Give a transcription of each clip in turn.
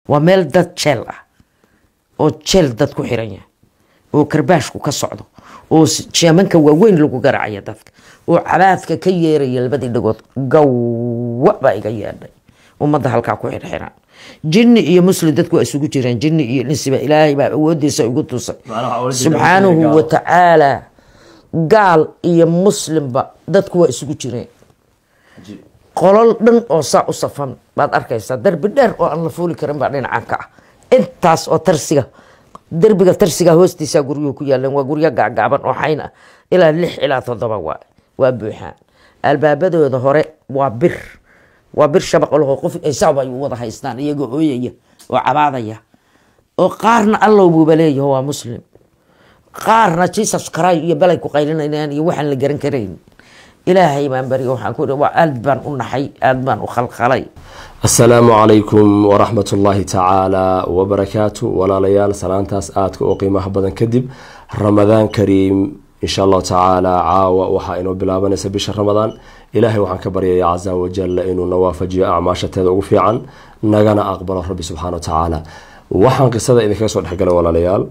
Waa meel dad jeel ah oo jeel dad ku xiran yahay oo karbaashku ka socdo oo jeemanka waaweyn lagu garaacaya dadka oo cabaadka ka yeeraya labadii dhagood. Gawa baa iga yeedhay. Ummadda halkaa ku xirxiran, jinni iyo muslim, dadku waa isugu jiraan, jinni iyo insiba. Ilaahay baa awoodiisa igu tusay Macnaha waxaa ula jeedaa subxaanahu muslim iyo wa tacaala. Gaal iyo muslimba dadku waa isugu jireen. Cajiib. Qolol dhan oo saa u safan baad arkaysaa. Darbi dheer oo aan la fuuli karin baa dhinacan ka ah. Intaas oo tarsiga, derbiga tarsiga hoostiisa guryuhu ku yaaleen. Waa guryo gaagaaban oo xayn ah, ilaa 6 ilaa 7 waa buuxaan. Albaabadooda hore waa bir, waa bir shabaq laho. Qof ay saab ay u wada haystaan iyagoo ooyaya oo cabaadaya oo qaarna Allow buuba leeyaho, waa muslim, qaarna Jesus Christ iyo balay ku qaylinayaan iyo waxaan la garan karayn. Ilaahay baan barya, waxaan ku waa aad baan u naxay, aad baan u khalkhalay. Asalaamu calaykum waraxmat ullaahi tacaala wabarakaatu. Walaalayaal, salaantaas aadka oo qiimaha badan kadib, Ramadaan kariim. Insha Allahu tacaala caawa waxaa inoo bilaabanaysa bisha Ramadaan. Ilaahay waxaan ka baryaya casa wajalla inuu na waafajiyo acmaashateeda ugu fiican, nagana aqbalo Rabbi subxaana wa tacaala. Waxaan qisada idinkaga soo dhexgalay, walaalayaal,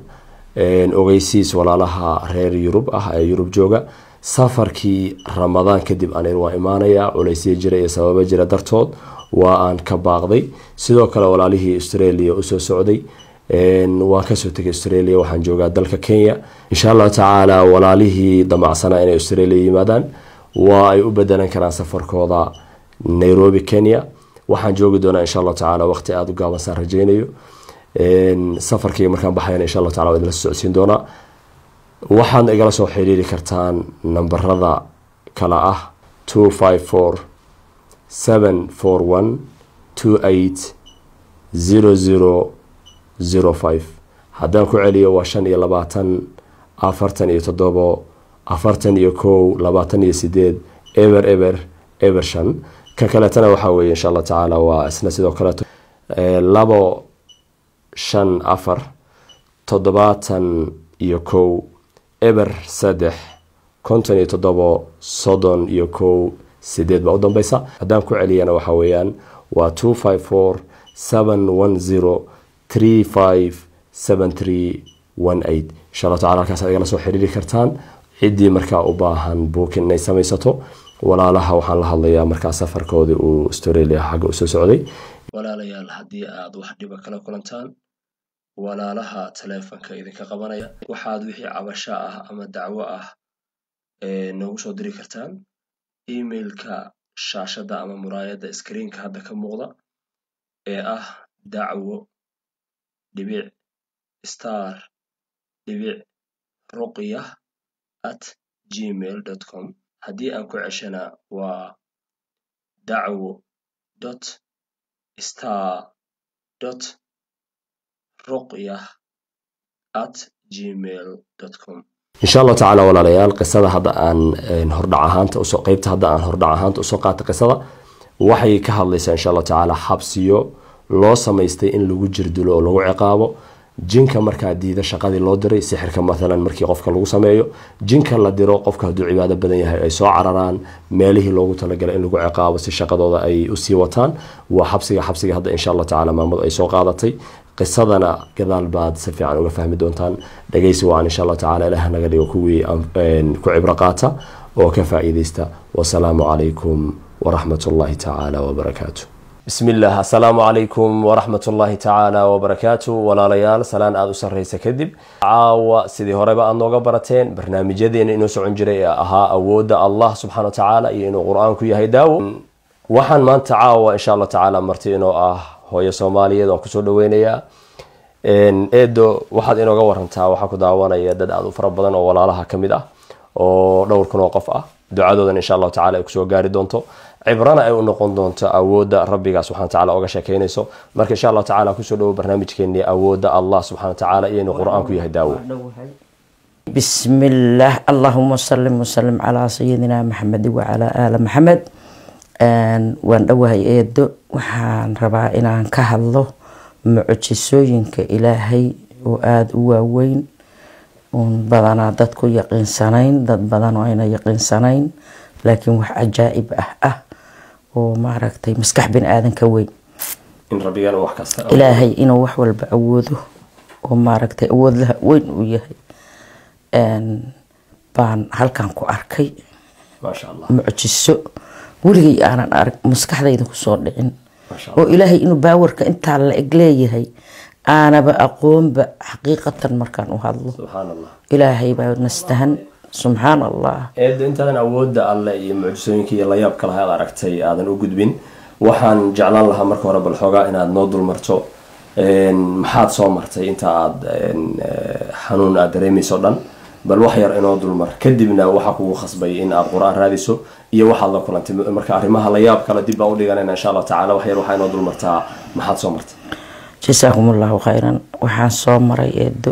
ogeysiis walaalaha reer Yurub ah ee Yurub jooga. Safarkii Ramadaan kadib aan waa imaanaya, culaysyo jira iyo sababo jira dartood waa aan ka baaqday. Sidoo kale walaalihii Australia usoo socday, waan kasoo tegay Australia, waxaan joogaa dalka Kenya. Insha Allahu tacaala walaalihii damacsanaa inay Australia yimaadaan waa ay u bedelan karaan safarkooda Nairobi, Kenya. Waxaan joogi doonaa insha Allahu tacaala waqti aada u gaaban saan rajaynayo. Safarkayga markaan baxayana insha Allahu tacala waa idinla socodsiin doonaa. Waxaadna igala soo xiriiri kartaan nambarada kala ah 254741280005. Haddaan ku celiyo, waa 25 47 41 28 0 0 0 5. Ka kaleetana waxaa weeye insha Allah tacaala waa isna sidoo kaleeto 254 71 03 57 31 8 baa u dambeysa. Haddaan ku celiyana, waxaa weeyaan waa 254710357318. Insha Allah tacala halkaas aad igala soo xiriiri kartaan ciddii markaa u baahan booking inay samaysato. Walaalaha waxaan la hadlayaa markaa safarkoodii uu Australia xagga usoo socday. Walaalayaal, haddii aad wax dhiba kala kulantaan walaalaha taleefanka idinka qabanaya, waxaad wixii cabasho ah ama dacwo ah ee noogu soo diri kartaan emailka shaashadda ama muraayadda screenka hadda ka muuqda ee ah dacwo.star.ruqya@gmail.com. Haddii aan ku ceshana, waa dacwo.star.ruqya@gmail.com. Insha Allahu tacaala walaalayaal, qisada hadda aan hordhac ahaanta usoo qeybta hadda aan hordhac ahaanta usoo qaatay, qisada waxay ka hadlaysaa insha Allahu tacaala xabsiyo loo samaystay in lagu jirdilo oo lagu ciqaabo jinka markaa diida shaqadii loo diray, sixirka mathalan markii qofka lagu sameeyo, jinka la diro qofka hadduu cibaado badan yahay ay soo cararaan meelihii loogu talagalay in lagu ciqaabo si shaqadooda ay usii wataan. Waa xabsiga hadda insha Allah tacaala maamadu ay soo qaadatay. Qisadana gadaal baad si fiican uga fahmi doontaan. Dhegeysi wacan insha Allah tacaala. Ilaah naga dhigo kuwii ku cibro qaata oo ka faa'iidaysta. Wasalaamu calaykum waraxmat ullahi tacaala wabarakaatu. Bismi illah. Assalaamu calaykum waraxmat ullaahi tacaala wabarakaatu. Walaalayaal, salaan aada u sarreysa kadib, caawa sidii horeba aada nooga barateen barnaamijyadeena inoo socon jiray ee ahaa awoodda Allah subxaana wa tacaala iyo inuu Qur-aanku yahay daawo, waxaan maanta caawa insha Allah tacaala marti inoo ah hooyo Soomaaliyeed waan kusoo dhaweynayaa. Eedo, waxaad inooga warantaa, waxaa ku daawanaya dad aada u fara badan oo walaalaha ka mid ah oo dhowr kun oo qof ah, ducadoodan insha Allahu tacala ay kusoo gaari doonto, cibrana ay u noqon doonto awoodda Rabbiga subxana wa tacala oga sheekeynayso. Marka insha Allahu tacala kusoo dhawo barnaamijkeenii awoodda Allah subxana wa tacaala iyo inuu Qur-aanku yahay daawo. بسم الله، اللهم صل وسلم على سيدنا محمد وعلى آل محمد. Waan dhowahay eedo. Waxaan rabaa inaan ka hadlo mucjisooyinka Ilaahay oo aada u waaweyn uun badanaa dadku yaqiinsanayn, dad badan oo ayna yaqiinsanayn, laakiin wax cajaa'ib ah oo maaragtay maskax bini aadan ka weyn. In rabbigan uu wax kasta Ilaahay inuu wax walba awoodo oo maaragtay awoodlaha weyn uu yahay baan halkan ku arkay. Maasha Allah. Mucjiso weligay aanan arag, maskaxdayda kusoo dhicin Maasha oo Ilaahay inuu baawarka intaa la eg leeyahay aanaba aqoonba, xaqiiqatan markaan u hadlo. Subxaan Allah. Ilaahay baa nastahan, subxaan Allah. Eedda, intaadan awoodda Alle iyo mucjisooyinka iyo layaabka laha aad aragtay aadan u gudbin, waxaan jeclaan lahaa marka hore bal xoogaa inaad noo dulmarto maxaad soo martay inta aad xanuun aad dareemayso dhan. Bal wax yar inoo dulmar, kadibna waxaa kugu khasbay in aad Qur-aan raadiso iyo waxaad la kulantay. Marka arrimaha layaab kale dib baan u dhiganayna, insha Allahu tacaala. Wax yar waxaa inoo dulmartaa maxaad soo martay. Jasaakum Allahu khayran. Waxaan soo maray, eedo,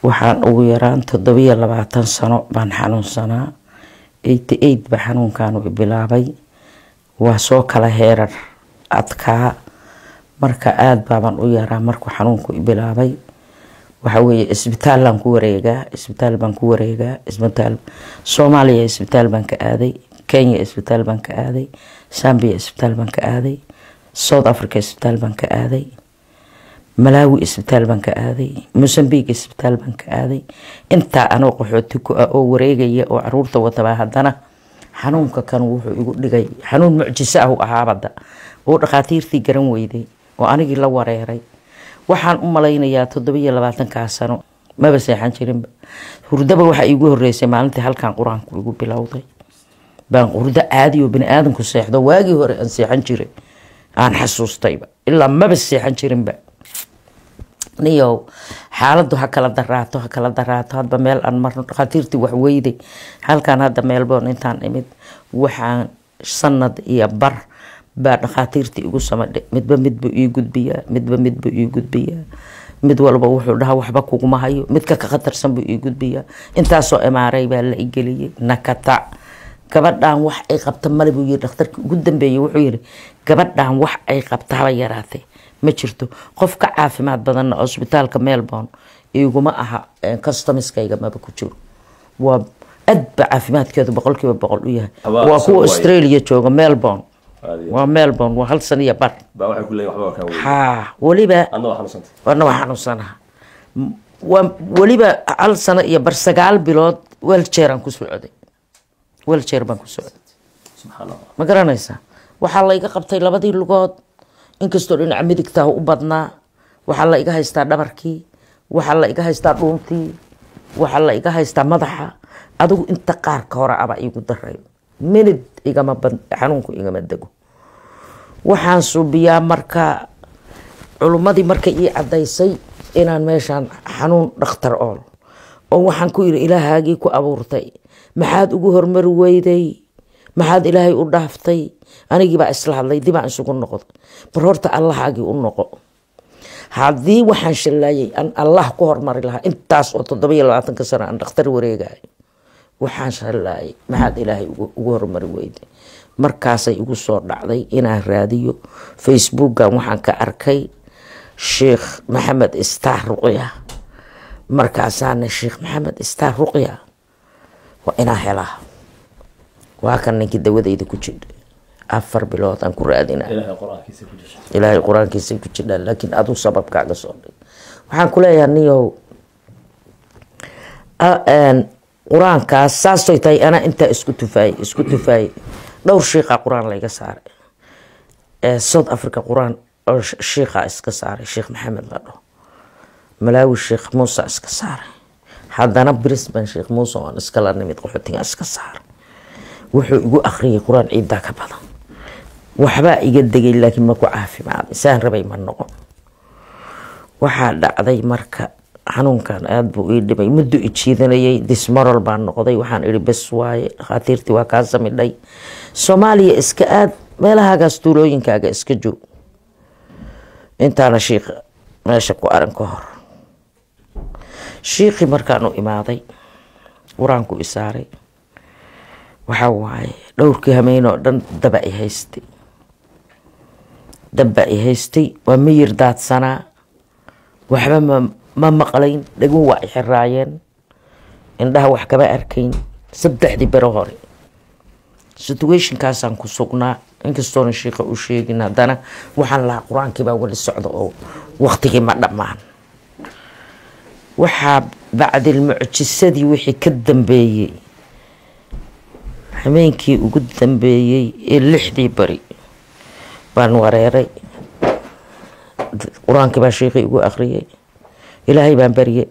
waxaan ugu yaraan 27 sano baan xanuunsanaa. 88 ba xanuunkan u bilaabay, waa soo kala heerar adkaa. Marka aada baaban u yaraa markuu xanuunku i bilaabay. Waxa weeye isbitaalaan ku wareegaa, isbitaal baan ku wareegaa, isbitaal. Soomaaliya isbitaal baan ka aaday, Kenya isbitaal baan ka aaday, Zambia isbitaal baan ka aaday, South Africa isbitaal baan ka aaday, Malawi isbitaal baan ka aaday, Mozambique isbitaal baan ka aaday. Intaa anoo qaxooti ku ah oo wareegaya oo caruurta watabaa, haddana xanuunka kan wuxuu igu dhigay xanuun mucjiso ah u ahaabada oo dhakhaatiirtii garan weyday oo anigii la wareeray. Waxaan u malaynayaa 27-kaa sano maba seexan jirinba. Hurdaba waxaa iigu horeysay maalintii halkan Qur-aanku igu bilowday baan hurdo caadi oo bini aadamku seexdo waagii hore aan seexan jiray aan xasuustayba, ilaa maba seexan jirinba. Niyow, xaaladdu ha kala daraato, ha kala daraato, hadba meel aan marno dhakhaatiirtii wax weyday. Halkan hadda Melbourne intaan imid, waxaan sanad iyo bar baa dhakhaatiirtii igu samadhay. Midba midbuu ii gudbiyaa, midba midbuu ii gudbiyaa. Mid walba wuxuu dhahaa waxba kuguma hayo, midka ka khatarsan buu ii gudbiyaa. Intaasoo MRI baa la igeliyey, nakata. Gabadhan wax ay qabta male buu yiri dhakhtarkii ugu dambeeyey. Wuxuu yiri gabadhan wax ay qabta haba yaraatee ma jirto, qof ka caafimaad badanna cusbitaalka Melbourne iguma aha, customerskayga maba ku jiro. Waa aad ba caafimaadkeedu 100% u yahay. Haba waa soo kuwa waayay. Australia jooga, Melbourne. Caadi. Waa Melbourne, waa hal sano iyo bar. Baa waxay ku leeyihin waxba waa kaa weyn. Haa, weliba Adna waa xanuunsantay. Wana waa xanuunsanaha. Waa weliba hal sano iyo bar, 9 bilood wheelchair aan ku socday, wheelchair baan ku socday. Subxaan Allah. Ma garanaysaa, waxaa la iga qabtay labadii lugood, inkastoo dhinaca midigtaa u badnaa. Waxaa la iga haystaa dhabarkii, waxaa la iga haystaa dhuuntii, waxaa la iga haystaa madaxa. Adigu inta qaarka hore aba iigu daray minid igama bad, xanuunku igama dego. Waxaan suubiyaa marka culummadii markay ii caddaysay inaan meeshaan xanuun dhakhtar ool oo waxaan ku yidhi Ilaahaagii ku abuurtay maxaad ugu hormari weyday? Maxaad Ilaahay u dhaaftay? Anigii baa isla hadlay, dibaan isugu noqday. Bar horta Allahaagii u noqo. Haddii waxaan shallaayay aan Allah ku hormari lahaa, intaas oo 27-ka sano aan dhakhtar wareegayo, waxaan shallaayay maxaad Ilaahay ugu hormari weyday? Markaasay igu soo dhacday inaan raadiyo Facebookan. Waxaan ka arkay Sheekh Maxamed Star Ruqya. Markaasaana Sheekh Maxamed Star Ruqya waa inaan helaa. Waa kan ninkii dawadayda ku jidha, 4 bilood aan ku raadina. Ilaahay Qur-aankiisa ku jirta. Ilaahay Qur-aankiisa ku jidhaa, laakiin aduu sababkaaga soo dhig. Waxaan ku leeyahay niyow, Qur-aankaas saasay tahay. Anaa intaa isku tufaayey, isku tufaayey, dhowr shiiqa Qur-aan layga saaray. South Africa Qur-aan oo shiiqa iska saaray, Sheekh Maxamed la dhaho. Malaawi Sheekh Muuse iska saaray. Haddana Brisbane Sheekh Muuse oon iskala nimid qaxootiga iska saaray. Wuxuu igu akhriyay Qur-aan ciiddaa ka badan. Waxbaa iga degay, laakiin ma ku caafimaaday saan rabay, ma noqon. Waxaa dhacday marka xanuunkan aada buu ii dhibay, muddo i jiidanayay. Dismoral baan noqday. Waxaan idhi bes waaye, dhakhaatiirtii waa kaa samidhay, Soomaaliya iska aad, meelahaagaas tuulooyinkaaga iska joog. Intaana shiikh meesha ku aran ka hor, shiikhii markaan u imaaday Qur-aanku i saaray. Waxaa waaye dhowrkii hameen oo dhan daba i haystay, dabba i haystay. Waa miyir daadsanaa, waxba ma maqlayn, dhaguhu waa i xiraayeen, indhaha wax kama arkayn. Saddexdii bero hore situationkaasaan ku sugnaa. Inkastoona shiiqa u sheegin, haddana waxaan lahaa qur-aankii baa weli socda oo waqtigii ma dhammaan. Waxaa bacdil mucjisadii wixii ka dambeeyey, habeenkii ugu dambeeyey ee 6dii bari baan wareeray. Qur-aankii baa shiiqii igu akhriyey, Ilaahay baan baryey,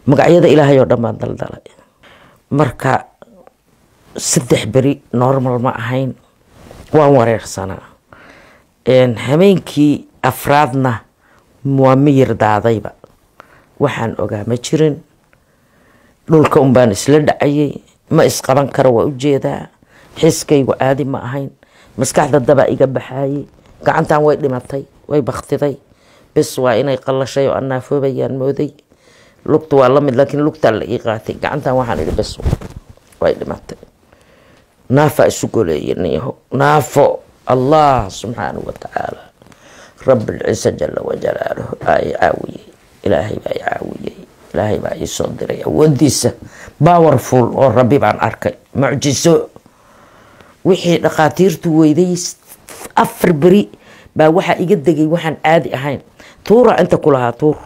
magacyada Ilaahay oo dhan baan daldalay. Marka 3 beri normal ma ahayn, waan wareersanaa. Habeenkii afraadna waa miyir daadayba, waxaan ogaa ma jirin. Dhulka un baan isla dhacayay, ma isqaban karo, waa ujeedaa. Xiskaygu caadi ma ahayn, maskaxda dabaa iga baxaayey, gacantan way dhimatay, way baktiday, bis waa inay qallashay oo anaafobayaan mooday. Lugta waa lamid, laakiin lugtaa la ii qaatay. Gacantan waxaan idhi bes way dhimatay, naafaa isu goleeye niyaho naafo. Allah subxaanahu watacaala, Rabbilciise jala wajalaaluhu, aa i caawiyey. Ilaahay baa i caawiyey, Ilaahay baa ii soo diray awoodiisa powerful oo Rabbi baan arkay mucjiso. Wixii dhakhaatiirtu weyday 4 beri baa waxaa iga degay waxaan caadi ahayn. Tuura inta ku lahaa, tuur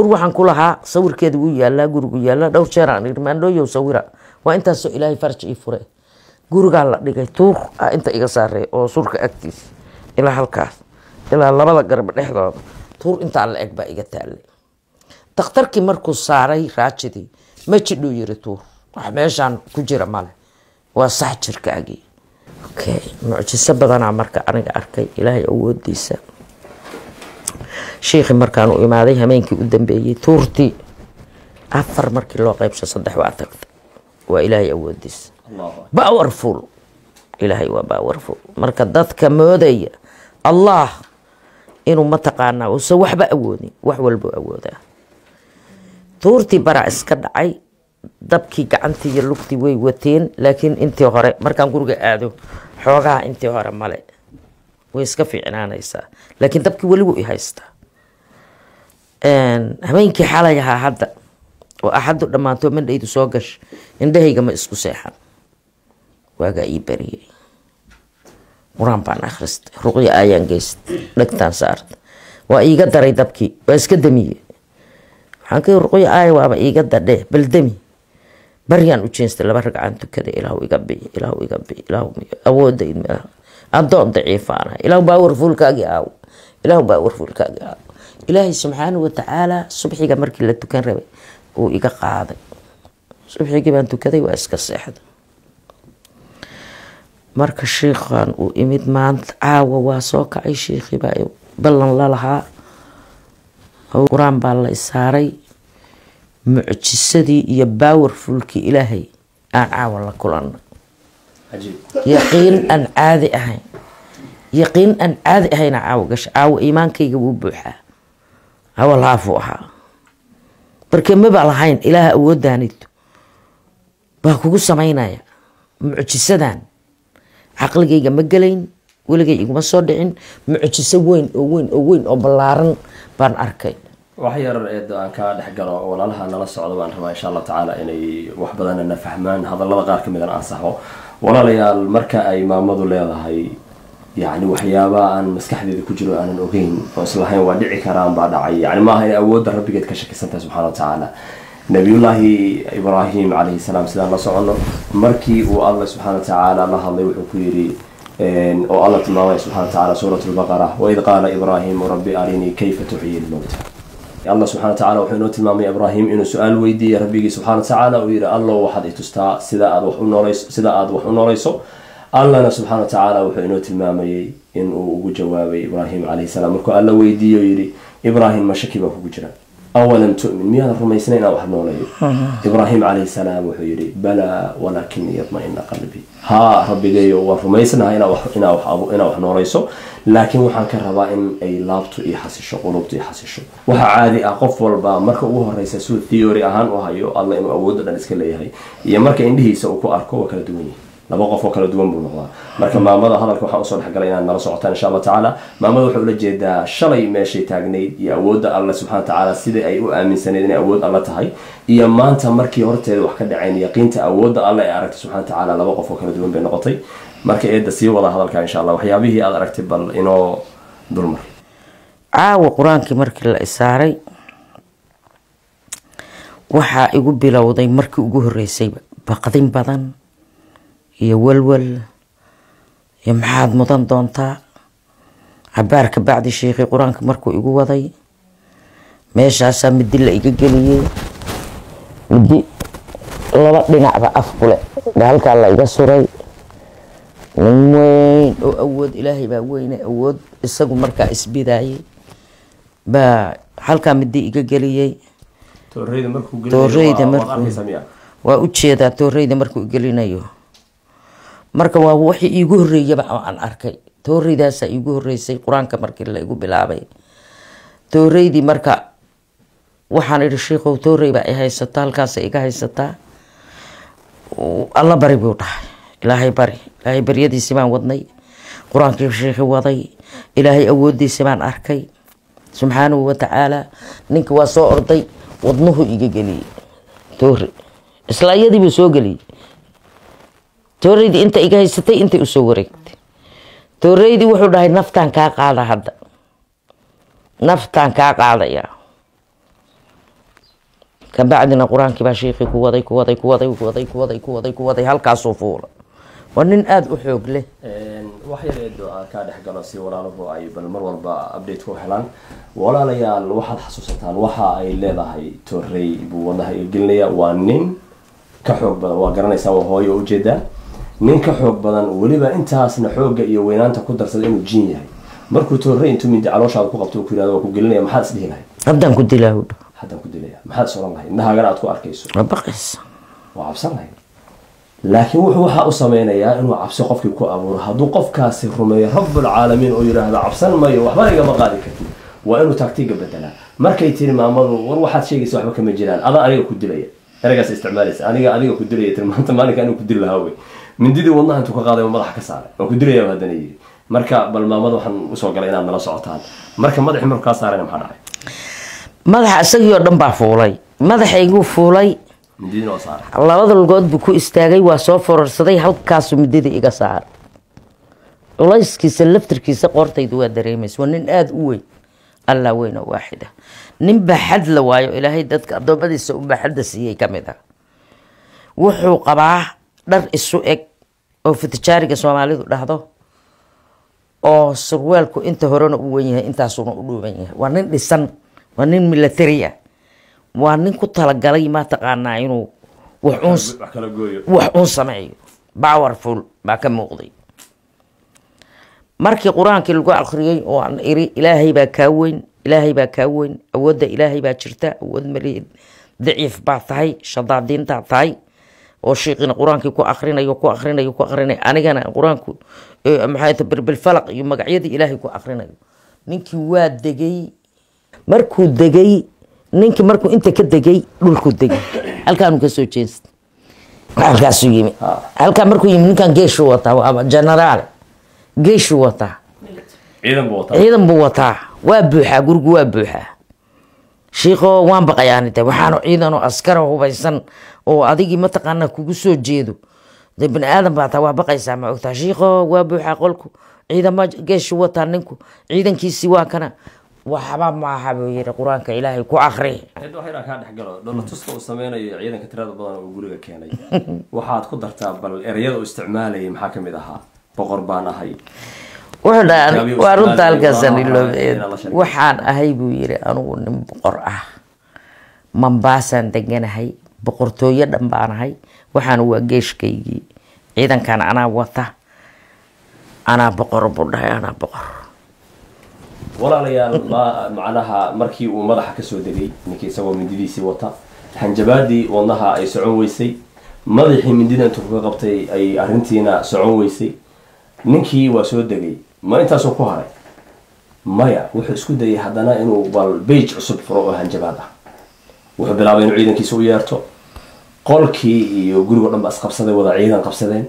waxaan ku lahaa, sawirkeeda wuu yaalaa, gurigu yaallaa. Dhowr jeer aan idhi maandhooyow sawira, waa intaasoo Ilaahay faraj ii fure. Gurigaa la dhigay, tuur ah inta iga saaray oo surka agtiis ilaa halkaas ilaa labada garab dhexdooda, tuur intaa la eg baa iga taallay. Dakhtarkii markuu saaray raajidii, ma jidhuu yiri, tuur wax meeshaan ku jira male, waa sax jirkaagii. Okay, mucjiso badanaa marka aniga arkay Ilaahay awoodiisa. Shiikhi markaan u imaaday hameenkii u dambeeyey, tuurtii 4 markii loo qaybsho 3 waa tagtay. Waa Ilaahay awoodiisa, powerful. Ilaahay waa powerful. Marka dadka moodaya Allah inuu mataqaanaa uusan waxba awoodin, wax walbuu awoodaa. Tuurtii baraa iska dhacay, dabkii gacantii iyo lugtii way wateen, laakiin intii hore markaan guriga aado xoogaha intii hore male, way iska fiicnaanaysaa, laakiin dabkii weli wuu i haystaa. Habeenkii xalay ahaa hadda oo Axaddu dhammaanto mandhaydu soo gasha, indhahayga ma isku seexan, waagaa ii bariyey. Qur-aan baan akhristay, ruqya ayaan geystay, dhegtaan saartay, waa iiga daray dabkii, waa iska damiyey. Waxaan ka ruqya aaya waaba iiga dadhee, bal dami. Baryaan u jeestay, 2 ragcaan tukaday. Ilaahu iga bi, Ilaahu iga bi, Ilaahu awoodda, addoon daciifaanahay, Ilaahu powerfulkaagii aaw, Ilaahu powerfulkaagii aaw. Ilaahay subxaanahu watacaala subxiga markii la tukan rabay uu iga qaaday. Subxigii baan tukaday, waa iska seexday. Marka shiikhan uu imid maanta caawa waa soo kacay, shiikhii baa ballan la lahaa, qur-aan baa la isaaray. Mucjisadii iyo powerfulkii Ilaahay aan caawa la kulanay, yaqiin aan caadi ahayn, yaqiin aan caadi ahayna caawa gasha. Caawa iimaankayga wuu buuxaa, hawal haafuu ahaa. Marka maba lahayn Ilaaha awooddaanito baa kugu samaynaya mucjisadan, caqligayga ma gelayn, weligay iguma soo dhicin. Mucjiso weyn oo weyn oo weyn oo ballaaran baan arkay. Wax yar eedo aan kaa dhex galo, walaalaha nala socdo baan rabaa insha Allah tacaala inay wax badanna fahmaan, hadallada qaar ka midana ansaxo. Walaalayaal, marka ay maamadu leedahay yacni waxyaaba aan maskaxdeeda ku jiro aanan ogeyn oo islahayn waa dhici karaan baa dhacay, yani maaha inay awoodda Rabbigeed ka shakisantahay subxana wa tacaala. Nabiyullaahi Ibraahim calayhi salaam, sidaan la soconno, markii uu Alla subxaana wa tacaala la hadlay wuxuu ku yidhi, oo Alla tilmaamaya subxana wa tacaala suurat Lbaqara, waid qaala Ibraahimu rabbi arinii kayfa tuxyi lmowta. Allah subxana wa tacala wuxuu inoo tilmaamay Ibraahim inuu su-aal weydiiyey Rabbigii subxana wa tacaala, uu yidhi, Allow waxaad i tustaa sida aad wax u noolayso, sida aad wax u noolayso. Allana subxana wa tacaala wuxuu inoo tilmaamayey inuu ugu jawaabay Ibraahim calayhi salaam markuu Alla weydiiyo yidhi, Ibraahim, ma shaki baa kugu jira? Awalam tu'min, miyaadan rumaysnayn inaan wax nooleeyo? Ibraahim calayhi salaam wuxuu yidhi, balaa walaakini yadma'ina qalbi. Haa Rabbigeeyo, waan rumaysnahay inaa wax noolayso, laakiin waxaan ka rabaa in ay laabtu ii xasisho, qulubtu ii xasisho. Waxaa caadi ah qof walba marka ugu horeysa suu theory ahaan u hayo Alla inuu awoodda dhan iska leeyahay iyo marka indhihiisa uu ku arko waa kala duwan yihin, laba qof oo kala duwan buu noqdaa. Marka maamada hadalka waxaan usoo dhexgalay inaad nala socotaan insha Allah tacaala. Maamada waxay ula jeedaa shalay meeshay taagnayd iyo awoodda Alle subxana wa tacaala sidai ay u aaminsanayd inay awood Alle tahay, iyo maanta markii horteeda wax ka dhacayn yaqiinta awoodda Alle ay aragtay subxana wa tacaala, laba qof oo kala duwan bay noqotay. Marka eedda sii wada hadalka insha Allah, waxyaabihii aad aragtay bal inoo dulmar. Caawa qur-aankii markii la isaaray waxaa igu bilowday markii ugu horeysay baqdin badan iyo walwal iyo maxaad mudan doontaa. Cabaar ka bacdi sheekhi qur-aanka markuu igu waday meeshaasaa midi la iga geliyey, midi laba dhinacba af kule halkaa la iga suray. Nin weyn oo awood ilaahay baa weyne awood isagu markaa isbidaayey baa halkaa midi iga geliyey. Tooreyda markuu Tooreyda gelinayo waad markuu- arkaysaa miya? Waa u jeedaa tooreyda markuu gelinayo. Marka waa wixii iigu horreeyaba oo aan arkay, tooreydaasaa iigu horreysay qur-aanka markii la igu bilaabay. Tooreydii marka waxaan idhi, shiikow, toorey baa i haysataa, halkaasa iga haysataa. Alla bari buu dhahay, ilaahay bari. Ilaahay baryadiisi baan wadnay, qur-aankii sheikhi waday, ilaahay awoodiisi baan arkay subxaanahu watacaala. Ninka waa soo orday, wadnuhu iga geliyey toore, isla iyadii buu soo geliyey. Tooreydii inta iga haysatay intay usoo wareegtay tooreydii, wuxuu dhahay, naftaan kaa qaada hadda, naftaan kaa qaadaya. Kabacdina qur-aankii baa sheikii ku waday, ku waday, ku waday, ku waday, ku waday, ku waday, ku waday, halkaasuu fuula. Waa nin aada u xoog leh. Wax yar eedo aan kaa dhex galo si walaaluhu ay bal mar walba update ku helaan. Walaalayaal, waxaad xasuusataan waxa ay leedahay toorey buu wadnaha iga gelinaya. Waa nin ka xoog badan, waa garanaysaa, waa hooyo ujeedaa, nin ka xoog badan, weliba intaasna xoogga iyo weynaanta ku darsada inuu jin yahay. Markuu toorey intuu mindi calooshaada ku qabto uu ku yihahdo waa ku gelinaya, maxaad isdhihi lahayd? Haddaan ku dilaa, u dhaho. Haddaan ku dilaya, maxaad is oran lahayd indhahaagana aad ku arkayso? Waa baqaysa. Waa cabsan lahayd, laakiin wuxuu waxaa u sameynayaa inuu cabsi qofkii ku abuuro. Hadduu qofkaasi rumeeyo rabbulcaalamiin oo yidhaahdo cabsan mayo, waxba igama qaadi kartid, waa inuu taktiiga bedelaa. Markay tiri maamadu, war waxaad sheegaysa waxba kama jiraan, adaa aniga ku dilaya, ereygaas isticmaalaysa, aniga adiga ku dilaya tiri, maanta maalinka aniga ku dili lahaa wey. Mindidii wadnaha intuu ka qaaday madaxa ka saaray, waa ku dilaya haddana yidhi. Marka bal maamada waxaan usoo galay inaad nala socotaan. Marka madaxii markuu kaa saarayna maxaa dhacay? Madaxa isagii oo dhan baa fuulay, madaxayguu fuulay. Mindidina waa saaray. Labada lugood buu ku istaagay, waa soo fororsaday, halkaasuu midida iga saaray. Culayskiisa laftirkiisa qoortaydu waa dareemaysa. Waa nin aada u weyn, Allah weyn oo waaxida, nin baa xad la waayo ilaahay dadka addoommadiisa unbaa xadda siiyey ka mid ah. Wuxuu qabaa dhar isu eg oo fitijaariga soomaalidu dhahdo, oo surweelku inta horena u wen yahay, intaasuna u dhuuban yahay. Waa nin dhisan, waa nin military ah, waa nin ku talagalay maa taqaanaa inuu wax uun wax kala gooyo, wax uun sameeyo. Powerful baa ka muuqday. Markii qur-aankii lagu akhriyey oo aan iri, ilaahay baa kaa weyn, ilaahay baa kaa weyn, awoodda ilaahay baa jirta, awood malihid, daciif baa tahay, shadaadiintaa tahay, oo shiiqina qur-aankii ku akrinayo, ku akrinayo, ku akrinayo, anigana qur-aanku maxay tahay bilbilfalaq iyo magacyadii ilaahay ku akrinayo, ninkii waa degay. Markuu degay ninkii, markuu inta ka degay dhulkuu degay, halkaanuu kasoo jeestay, halkaasuu yimi. Halkaa markuu yimi ninkan geeshuu wataa, waa generaal, geeshuu wataa. Ciidan buu wataa. Ciidan buu wataa, waa buuxaa gurigu, waa buuxaa. Shiikho, waan baqayaani de, waxaanu ciidan oo askara hubaysan oo adigii mataqaanaa kugu soo jeedo, de bini aadan baa taa, waa baqaysaa, ma ogtaa? Shiikho, waa buuxaa qolku, ciidama geeshu wataa ninku, ciidankiisii waa kana. Waxba maaha buu yiri, qur-aanka ilaahay ku akri. Cid wax yar aan kaa dhex galo. Dhoolatuska uu sameynayo ciidanka tirada badan oo guriga keenay waxaad ku dartaa bal ereyada uu isticmaalayay maxaa ka mid ahaa? Boqor baan ahay. Wuxuu dhahay Gabi waa runta Usmaan halkaasaan iyo iloobeen. Walaalaha la sheegay. Waxaan ahay buu yiri anigu nin boqor ah, Mambaasaan deganahay, boqortooyo dhan baan ahay, waxaan waa geeshkaygii, ciidankan anaa wata, anaa boqor buu dhahay, anaa boqor. Walaalayaal, ma macnaha markii uu madaxa kasoo degay ninkii isagoo mindidiisii wata, hanjabaadii wadnaha ay socon weysay, madaxii mindida intuu kaga qabtay ay arrintiina socon weysay, ninkii waa soo degay. Ma intaasuu ku haray? Maya, wuxuu isku dayay haddana inuu bal page cusub furo oo hanjabaad ah. Wuxuu bilaabay inuu ciidankiisa u yeerto, qolkii iyo gurigo dhan ba isqabsaday, wada ciidan qabsadeen.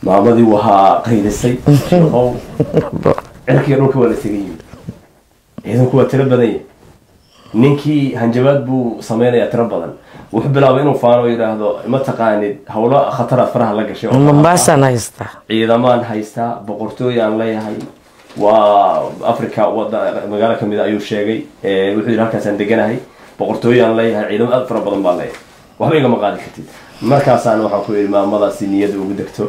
Maamadii waxaa qaylisay, shiikow, cirkiga dhulka waa la isaga yimid, ciidanku waa tiro badan yahay. Ninkii hanjabaad buu sameynayaa tiro badan. Wuxuu bilaabay inuu faano oo yidhaahdo, ma taqaanid, howlo khataraad faraha la gashay oo Mombaasaan haystaa. Ciidamaan haystaa, boqortooyaan leeyahay, waa Africa wada magaalo kamid a ayuu sheegay. Wuxuu yidhi, halkaasaan deganahay, boqortooyaan leeyahay, ciidamo aad fara badan baan leeyahay, waxba igama qaadi kartid. Markaasaan waxaan ku yidhi, maamadaasi niyada ugu degto,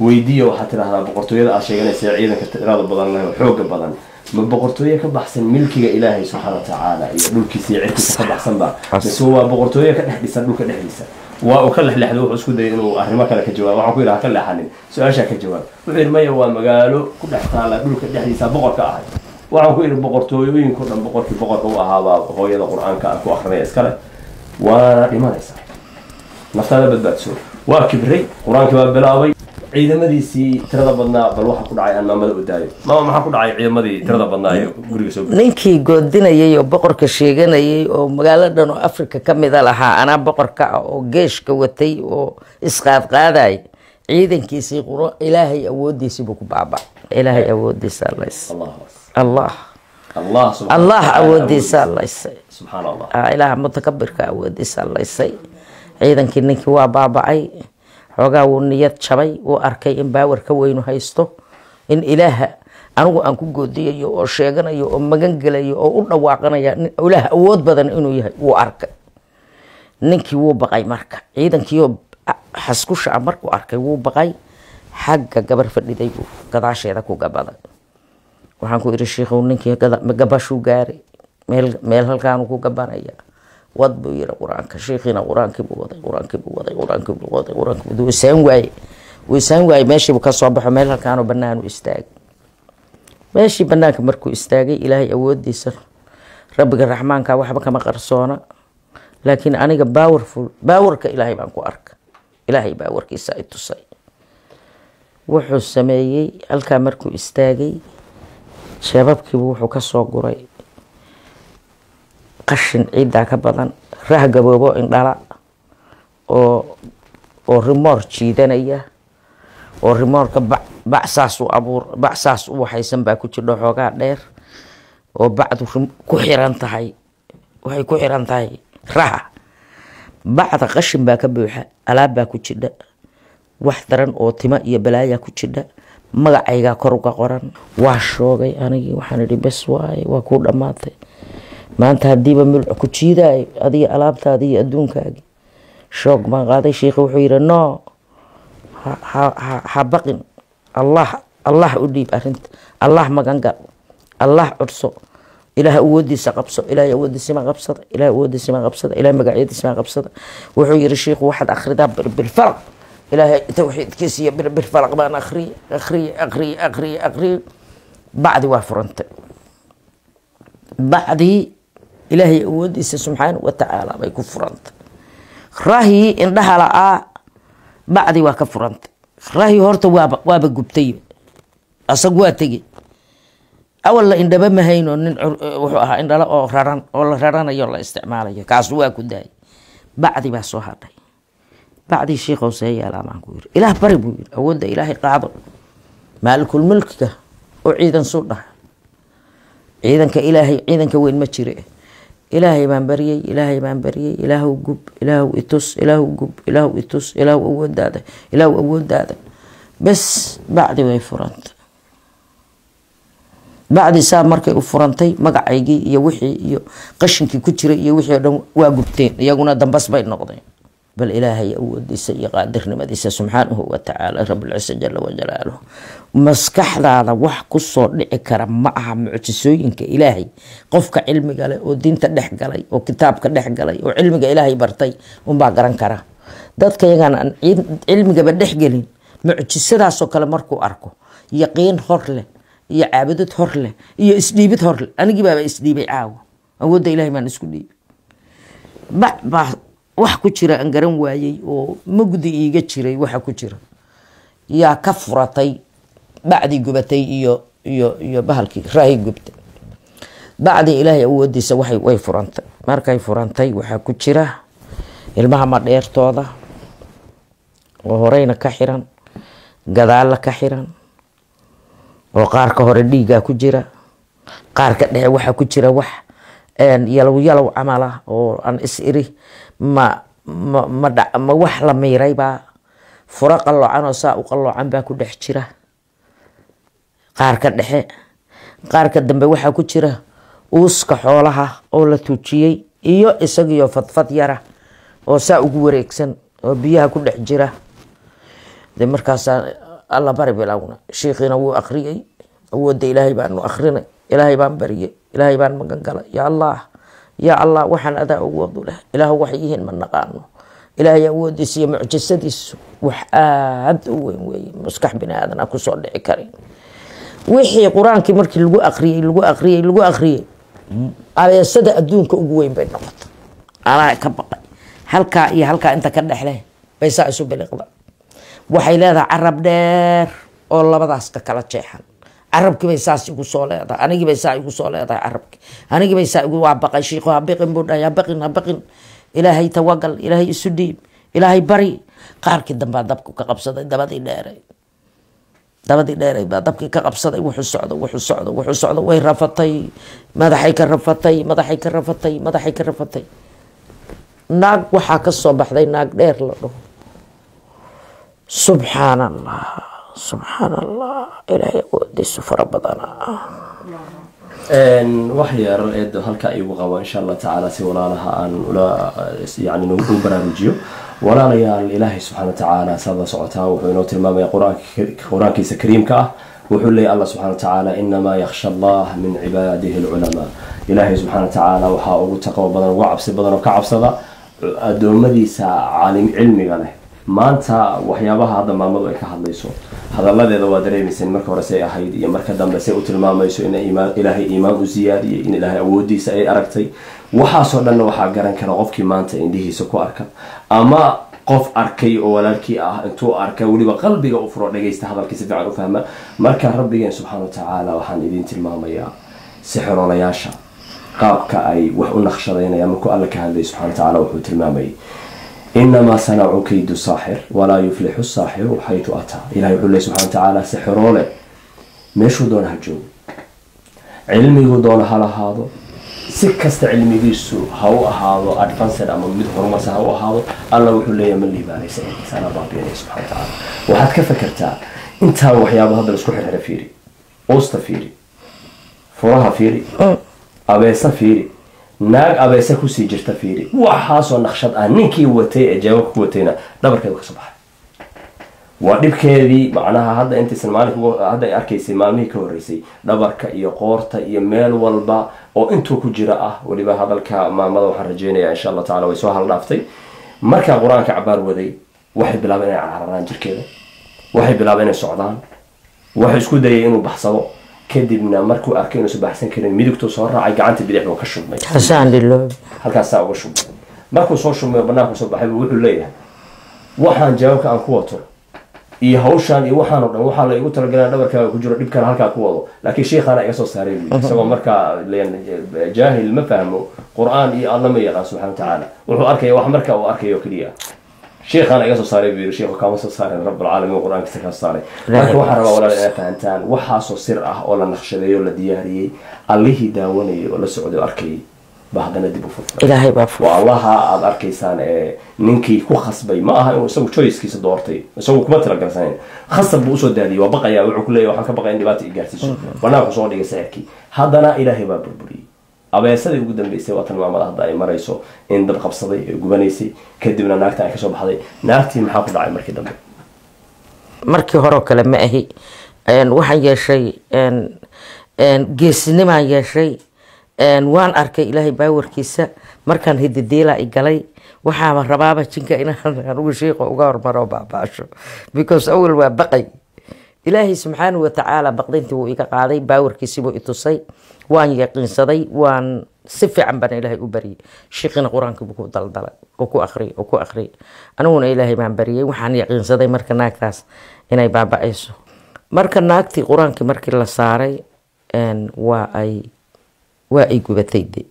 weydiiya, waxaad tidhahdaa, boqortooyada aad sheeganaysa, ciidanka tirada badan leh oo xooga badan, ma boqortooye ka baxsan milkiga Ilaahay subxaana wa tacaala iyo dhulkiisa iyo cirkiisa ka baxsan ba, mise waa boqortooye ka dhex dhisan dhulka dhexdiisa? Waa uu ka lexlexdo, wuxuu isku dayay inuu arrimo kale ka jawaabo. Waxaan ku yidhi, ha ka leexanin su-aashaa, ka jawaab. Wuxuu yidhi, maya, waa magaalo ku dhex taala dhulka dhexdiisa, boqorka ahay. Waxaan ku yidhi, boqortooyooyinko dhan boqorkii boqorka u ahaabaa hooyada Qur-aanka aan ku akrinaya iskale, waana dhimanaysaa, naftaada badbaadso. Waa kibray, Qur-aankii baa bilaabay, ciidamadiisii tirada badnaa. Bal waxa ku dhacay aan maamada u daayo. Maama, maxaa ku dhacay ciidamadii tirada badnaa ee guriga soo Ninkii goodinayay oo boqorka sheeganayay oo magaalo dhan oo Afrika ka mida lahaa anaa boqorka ah, oo geeshka watay oo isqaadqaaday, ciidankiisii quro Ilaahay awoodiisii buu ku baaba. Ilaahay awoodiisa allays. Allah. Allah. Allah subxaana Allah wa ta'ala. Awoodiisa allaysay. Subxaan Allah. Ilaah mutakabirka awoodiisa allaysay. Ciidankii ninkii waa baaba'ay. Xoogaa wuu niyad jabay. Wuu arkay in power ka weynu haysto, in Ilaaha anigu aan ku goodiyayo oo sheeganayo oo magan gelayo oo u dhawaaqanaya Ilaah awood badan inuu yahay wuu arkay. Ninkii wuu baqay. Marka ciidankiioo xaskusha ah markuu arkay, wuu baqay. Xagga gabar fadhiday buu gadaasheeda ku gabaday. Waxaan ku idhi, shiikhow, ninkii gabashuu gaaray, meel halkaanu ku gabanaya, wad buu yiri Qur-aanka. Shiikhiina Qur-aankii buu waday, Qur-aankii buu waday, Qur-aankii buu waday, Qur-aankii buu waday. Wuu isaan waaye, wuu isaan waaye. Meeshiibuu ka soo baxo, meel halkaanoo banaanu istaagay. Meeshii banaanka markuu istaagay, Ilaahay awoodiisa, Rabbiga Raxmaanka waxba kama qarsoona, laakiin aniga powerful powerka Ilaahay baan ku arka. Ilaahay powerkiisa ay tusay. Wuxuu sameeyey, halkaa markuu istaagay, jeebabkiibu wuxuu ka soo guray qashin ciiddaa ka badan, rah gaboobo indhala oo rimoor jiidanaya, oo rimoorka bac bac saas u abuur, bac saas u waxaysan baa ku jidho, xoogaa dheer oo bacdu ku xiran tahay. Waxay ku xiran tahay raha. Bacda qashin baa ka buuxa, alaab baa ku jidha, wax daran oo tima iyo balaaya ku jidha. Magacaygaa kor uga qoran. Waa shoogay anigii. Waxaan idhi, bes waaye, waa kuu dhammaatay maanta, haddiiba mulco ku jiidaayo adiga alaabtaadi iyo adduunkaagi. Shoog baan qaaday. Shiikhi wuxuu yidhi, no, ha baqin, Allah, Allah u dhiib arrinta, Allah magan gal, Allah codso, Ilaah awoodiisa qabso. Ilaahay awoodiisa ma qabsada, Ilaah awoodiisa ma qabsada, Ilaah magacyadiisa ma qabsada. Wuxuu yidhi shiikhu, waxaad akhridaa bilfalaq, Ilaahay tawxiidkiisa iyo bilfalaq baan akhriyey, akhriyey, akhriyey, akhriyey, akhriyey. Bacdi waa furantay. Bacdii Ilaahay awoodiisa subxaanahu wa tacaala bay ku furantay. Rahyi indhaha la'aa bacdi waa ka furantay. Rahyi horta waaba gubtay, asagu waa tegey. Awal la indhaba ma hayno, nin wuxuu ahaa indhala oo raran oo la raranayo, la isticmaalayo. Kaasu waa ku daayay. Bacdi baa soo hadhay. Bacdii, shiikhow, see yeelaa baan ku yiri. Ilaah bari buu yiri, awoodda Ilaahay qaado, maalikul mulkiga oo ciidan suu dhahay, ciidanka Ilaahay, ciidanka weyn ma jire. Ilaahay baan baryay, Ilaahay baan baryay. Ilaahow gub, Ilaahow itus, Ilaahow gub, Ilaahow itus, Ilaahow awooddaada, Ilaahow awooddaada. Bes, bacdi way furantay. Bacdi saa markay u furantay, magacaygii iyo wixii iyo qashinkii ku jiray iyo wixii oo dhan waa gubteen, iyaguna dambas bay noqdeen. Bal Ilaahay awoodiisa iyo qaadirnimadiisa subxaanahu wa tacaala, rabilcisa jala wajalaaluhu, maskaxdaada wax kusoo dhici kara ma aha mucjisooyinka Ilaahay. Qofka cilmiga leh oo diinta dhex galay oo kitaabka dhex galay oo cilmiga Ilaahay bartay unbaa garan kara. Dadka yagaan aan cilmigaba dhex gelin, mucjisadaasoo kale markuu arko, yaqiin hor leh iyo caabudad hor leh iyo isdhiibid hor leh. Anigii baaba isdhiibay caawa, awoodda Ilahay baan isku dhiibay. Bac baa wax ku jira aan garan waayey oo mugdi iiga jiray. Waxa ku jira yaa ka furatay bacdii gubatay iyo bahalkii raahi gubtay. Bacdii Ilaahay awoodiisa waxay way furantay. Markay furantay, waxaa ku jira ilmaha madheertooda oo horeyna ka xiran, gadaalla ka xiran, oo qaarka hore dhiiggaa ku jira, qaarka dhexe waxaa ku jira wax Yalow yalow camal ah oo aan is iri ma ma ma ma wax la miiraybaa, furo qalloocan oo saa u qalloocan baa ku dhex jira qaarka dhexe. Qaarka dambe waxaa ku jira uuska xoolaha oo la tuujiyey iyo isagiyo fadfad yara oo saa ugu wareegsan oo biyaha ku dhex jira. De markaasaa Alla bari bilowna. Shiikhiina wuu akhriyey, awoodda Ilaahay baanu akhrinay, Ilaahay baan bariyey, Ilaahay baan magan galay. Ya Allah, ya Allah, waxaan adaa awood u leh. Ilaah, waxay yihiin ma naqaano. Ilaahay awoodiisa iyo mucjisadiisu wax aad u weyn weeye, maskax bini aadan aan kusoo dhici karin. Wixii Qur-aankii markii lagu akhriyey, lagu akhriyey, lagu akhriyey, abeesada adduunka ugu weyn bay noqotay. Anaa ka baqay. Halkaa iyo halkaa inta ka dhexleh bay saa isu biliqda. Waxay leedahay carab dheer oo labadaas ka kala jeexan. Carabkii bay saas igu soo leedahay, anigii bay saa igu soo leedahay carabkii, anigii bay saa igu. Waa baqay. Shiikhu, ha biqin buu dhahay, ha baqin, ha baqin, Ilaahay tawagal, Ilaahay isu dhiib, Ilaahay bari. Qaarkii dambaa dabku ka qabsaday. Dabadii dheeray, dabadii dheeray baa dabkii ka qabsaday. Wuxuu socdo, wuxuu socdo, wuxuu socdo, way rafatay, madaxay ka rafatay, madaxay ka rafatay, madaxay ka rafatay. Naag waxaa ka soo baxday, naag dheer la dhaho. Subxaan Allah, subxaan Allah, Ilaahay awoodiisu fara badanaa. Wax yar, eedo, halka igu qabo insha Allah tacaala, si walaalaha aan ula yani u baraarujiyo. Walaalayaal, Ilaahay subxaana watacaala saad la socotaan wuxuu inoo tilmaamaya Qur-aanka, Qur-aankiisa kariimka ah. Wuxuu leeyahy Allah subxana watacaala: "Inamaa yakhsha Allah min cibaadihi alculamaa." Ilaahay subxana watacaala waxaa ugu taqwo badan, ugu cabsi badan oo ka cabsada addoommadiisa caalim cilmiga leh. Maanta waxyaabaha hadda maamadu ay ka hadlayso, hadalladeeda waa dareemayseen marka hore say ahayd iyo marka dambe say u tilmaamayso in iimaan, Ilaahay iimaan u siyaadiyey, in Ilaahay awoodiisa ay aragtay. Waxaasoo dhanna waxaa garan kara qofkii maanta indhihiisa ku arka ama qof arkay oo walaalkii ah intuu arkay weliba qalbiga u furo, dhagaysta, hadalkii si fiican u fahma. Marka Rabbigeen subxaana wa tacaala waxaan idiin tilmaamayaa sixiroolayaasha qaabka ay wax u naqshadaynayaan. Markuu Alla ka hadlayay subxana wa tacaala wuxuu tilmaamayay: "Inamaa sanacuu kaydu saaxir walaa yuflixu saaxiru xaytu ataa." Ilahay wuxuu leey subxana wa tacaala sixiroole meeshuu doona ha joogo, cilmiguu doona ha lahaado, si kasta cilmigiisu ha u ahaado advanced ama mid horumarsan ha u ahaado, Alla wuxuu leeyahay ma liibaanay sixirkiisa, anaa baabiinaya subxana wa tacaala. Waxaad ka fekertaa intaa waxyaaba hadda la isku xirxira. Fiiri uusta, fiiri furaha, fiiri abeesa, fiiri naag abeese kusii jirta, fiiri waxaasoo naqshad ah. Ninkii watay ee jawaabka ku watayna dhabarkeedu kasoo baxay, waa dhibkeedii. Macnaha hadda intaysan maalinka hadda ay arkaysay, maalmihii ka horreysay dhabarka iyo qoorta iyo meel walba oo intuu ku jira ah. Weliba hadalka maamada waxaan rajeynayaa insha Allah tacala way soo haldhaaftay. Markaa Qur-aanka cabaar waday, waxay bilaabeen inay cararaan jirkeeda, waxay bilaabeen inay socdaan. Wuxuu isku dayay inuu baxsado. Kadibna markuu arkay inuusan baxsan karin, midigtuu soo raacay, gacanta bidix buu ka shubmay. Xasaan liloobi. Halkaasaa uga shubmay. Markuu soo shubmay oo banaanku soo baxay, wuxuu leeyahay: "Waxaan jawaabka aan ku wato iyo hawshaan iyo waxaan oo dhan waxaa la igu talagalay dhabarkaaga ku jiro, dhibkana halkaa ku wado, laakiin sheikhaana iga soo saaray," buu yidhi. Isagoo markaa jaahil, ma fahmo Qur-aan iyo Alla ma yaqaan subxana wa tacaala. Wuxuu arkaya wax marka uu arkayo keliya. "Sheikhaana iga soo saaray," buu yidhi. Sheikhu kaama soo saarin, Rabbilcaalamiin Qur-aankiisa kaa saaray. Marka waxaan rabaa, walaal, inaad fahantaan waxaasoo sir ah oo la naqshadeeyo oo la diyaariyey, Allihii daawanayay oo la socday oo arkayay ba haddana dib u furfuray. Ilaahay baa fur. Waa Allaha aada arkaysaan ee ninkii ku khasbay. Ma aha inuu isagu choicekiisa doortay, isagu kuma talagalsanayn, khasab buu usoo daadiyey. Waa baqaya, wuxuu ku leeyahy: "Waxaan ka baqaya in dhibaata i gaarsiiso." Banaanku soo dhigay sixirkii, haddana Ilaahay baa burburiyey. Abeesadii ugu dambeysay waa tan maamada hadda ay marayso in dab qabsaday ee gubanaysay, kadibna naagta ay kasoo baxday. Naagtii maxaa ku dhacay markii dambe? Markii horeo kale ma ahi. Waxaan yeeshay geesinimaan yeeshay. Waan arkay Ilaahay baawarkiisa. Markaan hididiila i galay, waxaaba rabaaba jinka inaan anugu shiiqa uga hormaro baabaasho, because awal waa baqay. Ilaahay subxaanahu watacaala baqdintii wuu iga qaaday, baawarkiisii buu i tusay, waan yaqiinsaday, waan si fiican baan Ilaahay u baryay. Shiiqina Qur-aankii buu ku daldalay oo ku akhriyay oo ku akhriyay, aniguna Ilaahay baan baryay. Waxaan yaqiinsaday marka naagtaas inay baaba'ayso. Marka naagtii Qur-aankii markii la saaray, waa ay gubatay de,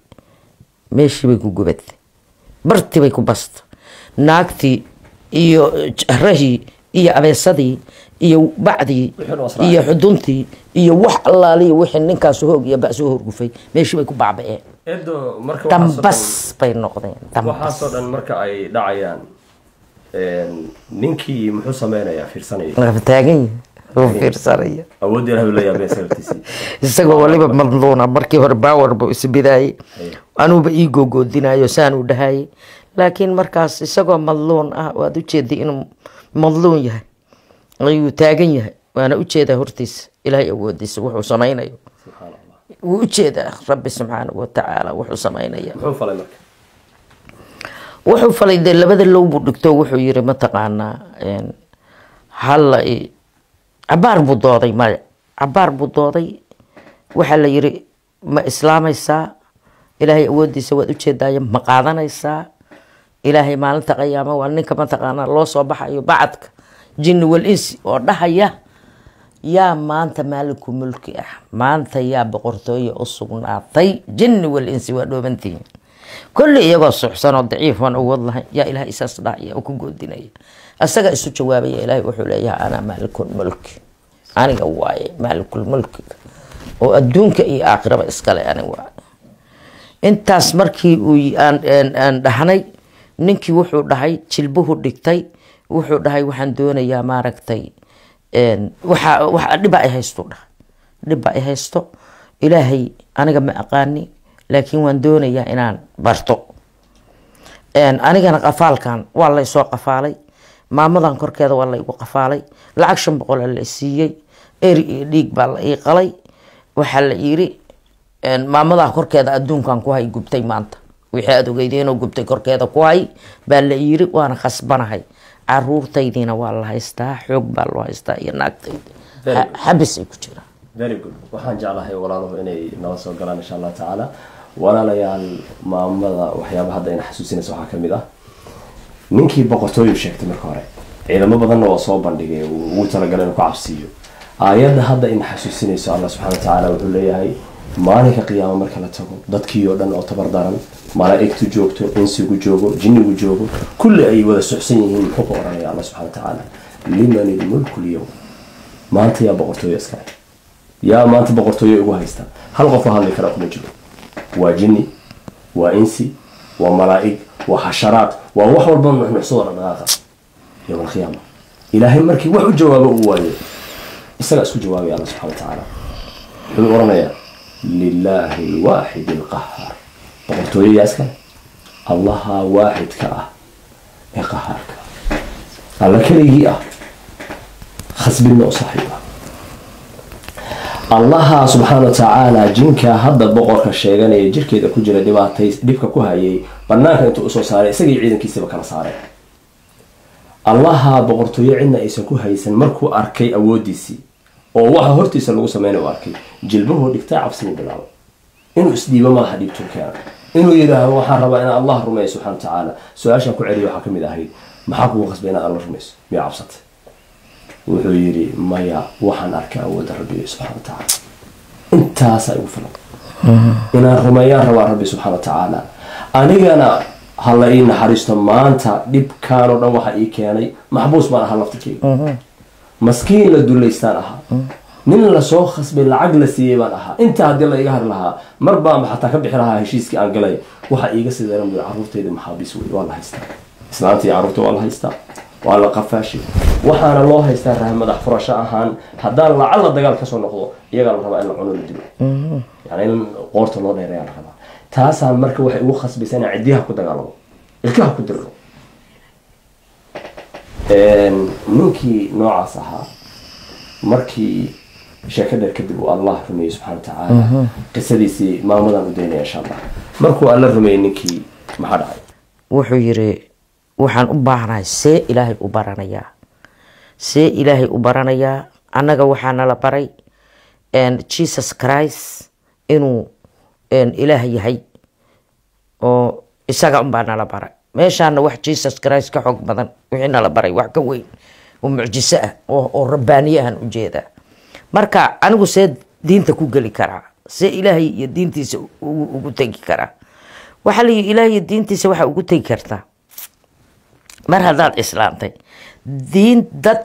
meeshii bay ku gubatay, bartii bay ku basta naagtii iyo rahii. Iyo abeesadii iyo bacdii iyo xuduntii iyo wax allaaliya wixii ninkaas hoog iyo ba soo horgufay meeshii bay ku baaba'een. Dambas bay noqdeen. Waxaasoo dhan marka ay dhacayaan, ninkii muxuu sameynayaa? Fiirsanaya. Taagan yahay, fiirsanaya. Awoodda Ilaah la yaabay sababtiisii. Isagoo waliba madluuna, markii hore baawer buu isbidaayey, anuuba ii googoodinayo saan uu dhahayay, laakiin markaas isagoo madluun ah, waad ujeeday inuu madluun yahay, ayuu taagan yahay, waana ujeedaa hortiisa Ilaahay awoodiisa wuxuu samaynayo. Subxaan Allah. Wuu ujeedaa Rabbi subxaanahu watacaala wuxuu samaynaya. Muxuu falay marka? Wuxuu falay dee labada low buu dhigto, wuxuu yiri mataqaanaa halla cabaar buu dooday, maya, cabaar buu dooday. Waxaa la yiri, ma islaamaysaa? Ilaahay awoodiisa waad ujeedaayo, ma qaadanaysaa? Ilaahay maalinta qiyaama waa ninka mataqaanaa loo soo baxayo bacadka jinni wal insi oo dhahaya, yaa maanta maaliku mulki ah, maanta yaa boqortooye u sugnaatay? Jinni wal insi waa dhoobantihiin kulli, iyagoo suxsan oo daciif oon awood lahayn, yaa Ilahay isaas dhahaya oo ku goodinaya. Isaga isu jawaabaya. Ilaahay wuxuu leeyahay, anaa maalikul mulki, aniga waaye maalikul mulkiga oo adduunka iyo aakhiraba iskale, aniga waaye. Intaas markii uu aan dhahnay, ninkii wuxuu dhahay, jilbuhu dhigtay, wuxuu dhahay, waxaan doonayaa maaragtay, waxa waxa dhiba ay haysto, dhahay dhibba ay haysto, Ilaahay aniga ma aqaani, laakiin waan doonayaa inaan barto. Anigana qafaalkan waa la soo qafaalay, maamadan korkeeda waa la igu qafaalay, lacag 500 la siiyey, eri iyo dhiig baa la ii qalay. Waxaa la yiri, maamadaa korkeeda adduunkan ku hay, gubtay maanta wixii aad ogeydeenoo gubtay korkeeda ku hay baa la yiri, waana khasbanahay, caruurtaydiina waa la haystaa, xoog baa loo haystaa, iyo naagtayda xabis ay ku jiraan. Very good. Waxaan jeclahay walaaluhu inay nala soo galaan insha Allah tacaala. Walaalayaal, maamada waxyaaba hadda ina xasuusinaysa waxaa kamid ah, ninkii boqortooyu sheegtay marka hore, ciidamo badanna waa soo bandhigay, uu ugu talagalay inuu ku cabsiiyo. Aayadda hadda ina xasuusinayso, Allah subxana wa tacaala wuxuu leeyahay, maalinka qiyaamo marka la tago, dadkii oo dhan oo tabar daran, malaa'igtu joogto, insigu joogo, jinnigu joogo, kulli ay wada suxsan yihiin, muxuu ka oranaya Allah subxana wa tacaala? Liman ilmulku lyowm, maanta yaa boqortooyo iskale? Yaa maanta boqortooyo igu haysta? Hal qof oo hadli kara kuma jiro. Waa jinni, waa insi, waa malaa'ig, waa xasharaad, waa wax walba nuxnuxsado dhaqdhaqaaqa. Yowm alqiyaama Ilaahay markii wax u jawaabo uu waayo, isagaa isku jawaabaya. Allah subxana wa tacaala wuxuu oranayaa, lilaahi alwaaxid alqahaar. Boqortooyo yaa iskale? Allaha waaxidka ah ee qahaarka ah, Alla keligii ah, khasbidna u saaxiib ah. Allaha subxaana wa tacaala jinka hadda boqorka sheeganaya jirkeeda ku jira, dhibaatay dhibka ku hayay, banaanka intuu usoo saaray, isagii ciidankiisaba kala saaray. Allaha boqortooyo cidna aysan ku haysan, markuu arkay awoodiisii oo waxa hortiisa lagu sameynay u arkay, jilbuhu dhigtaa, cabsibuu bilaabay inuu isdhiibo, madaxa dhiibtuu keena, inuu yidhaahdo, waxaan rabaa inaan Allah rumeeyo subxana wa tacaala. Su-aashaan ku celiya waxaa kamid ahayd, maxaa kugu qasbay inaad Alla rumayso? Miyaa cabsatay? Wuxuu yidhi, maya, waxaan arkay awoodda Rabbi subxana wa tacaala, intaasaa igu filan inaan rumeeyaan rabaa Rabbi subxana wa tacaala. Anigana hala ii naxariisto, maanta dhibkaan oo dhan waxa ii keenay, maxbuus baan ahaa laftirkeyga, maskiin la dullaystaan ahaa, nin lasoo khasbay, lacag la siiyey baan ahaa. Intaa haddii la iga hari lahaa, mar baanba xataa ka bixi lahaa heshiiskii aan galay. Waxa iiga sii daran buy, carruurtayda maxaabiis wey, waa la haystaa, islaantii carruurta waa la haystaa, waa la qafaashay, waxaana loo haystaa raah madax furasho ahaan. Haddaan lacalla dagaal kasoo noqdo, iyagaa la rabaa in la cuno, la dilo, yani in qoorta loo dheereeyaa la rabaa. Taasaan marka waxay igu khasbaysaa inaan ciddiyaha ku dagaalamo, ilkaha ku diriro. Ninkii noocaas ahaa, markii sheeko dheer kadib uu Allah rumeeyey subxana wa tacaala, qisadiisii maamadan u daynaya insha Allah. Markuu Alla rumeeyey ninkii, maxaa dhacay? Wuxuu yiri, waxaan u baahanahay, see Ilaahay u baranayaa, see Ilaahay u baranayaa? Annaga waxaa nala baray Jesus Christ inuu Ilaah yahay oo isaga unbaa nala baray. Meeshaana wax Jesus Christ ka xoog badan wixii nala baray, wax ka weyn oo mucjiso ah oo rabbaaniye ahan ujeedaa. Marka anigu see diinta ku geli karaa? See Ilaahay iyo diintiisa ugu tegi karaa? Waxaa la yidhi, Ilaahay iyo diintiisa waxaa ugu tegi kartaa Mar haddaad islaamtay diin dad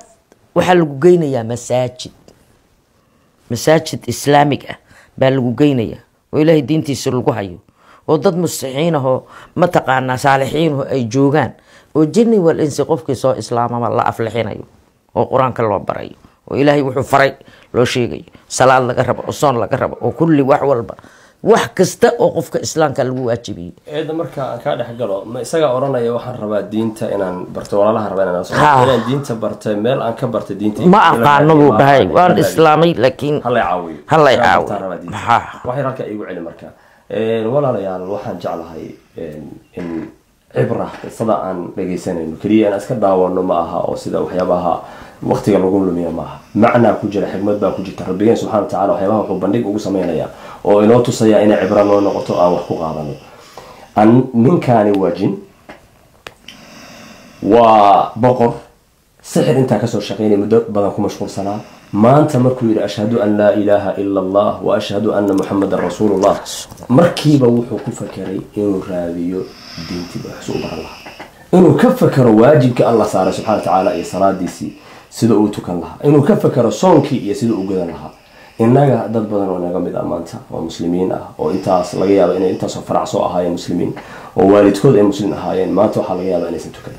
waxaa lagu geynayaa masaajid, masaajid islaamig ah baa lagu geynayaa oo Ilaahay diintiisa lagu hayo, oo dad muslixiin ahoo mataqaanaa saalixiinuhu ay joogaan, oo jinni wal insi qofkii soo islaamaba la aflixinayo, oo Qur-aanka loo barayo, oo Ilaahay wuxuu faray loo sheegayo, salaad laga rabo, oo soon laga rabo, oo kulli wax walba, wax kasta oo qofka islaamka lagu waajibiyey. Eedda, marka aan kaa dhex galo, ma isagaa odhanaya waxaan rabaa diinta inaan barto, walaalaha rabaa inaan inaan diinta bartay, meel aan ka bartay diinta? Ma aqaano buu dhahay, waan islaamay laakiin hallay caawiyo. Hallay Inaan caawiyo. bartaan rabaa diinta. Ha. Wax yar halkaa iigu celi. Marka walaalayaal, waxaan jeclahay in cibra qisada aan dhegaysanayno keliya inaan iska daawano ma aha, oo sida waxyaabaha waqtiga lagu lumiya ma aha. Macnaa ku jira, xikmad baa ku jirta. Rabbigeen subxana wa tacala waxyaabaha wuxuu bandhig ugu sameynayaa oo inoo tusaya inay cibro noo noqoto, aan wax ku qaadano. Ninkaani waa jin, waa boqor sixir intaa kasoo shaqeynaya, muddo badan ku mashquulsanaa. Maanta markuu yidhi "Ashhadu an laa ilaaha ila Allah wa ashhadu anna Muxamadan rasuulullah", markiiba wuxuu ku fakeray inuu raadiyo diintii waxsu u baran lahaa, inuu ka fakero waajibka Allah saaray subxana wa tacaala iyo salaadiisii sida uu tukan lahaa, inuu ka fakero soonkii iyo sida uu gudan lahaa. Innaga dad badan oo naga mid ah maanta oo muslimiin ah, oo intaas laga yaaba inay intaasoo farac soo ahaayeen muslimiin, oo waalidkood ay muslim ahaayeen, maanta waxaa laga yaaba inaysan tukan,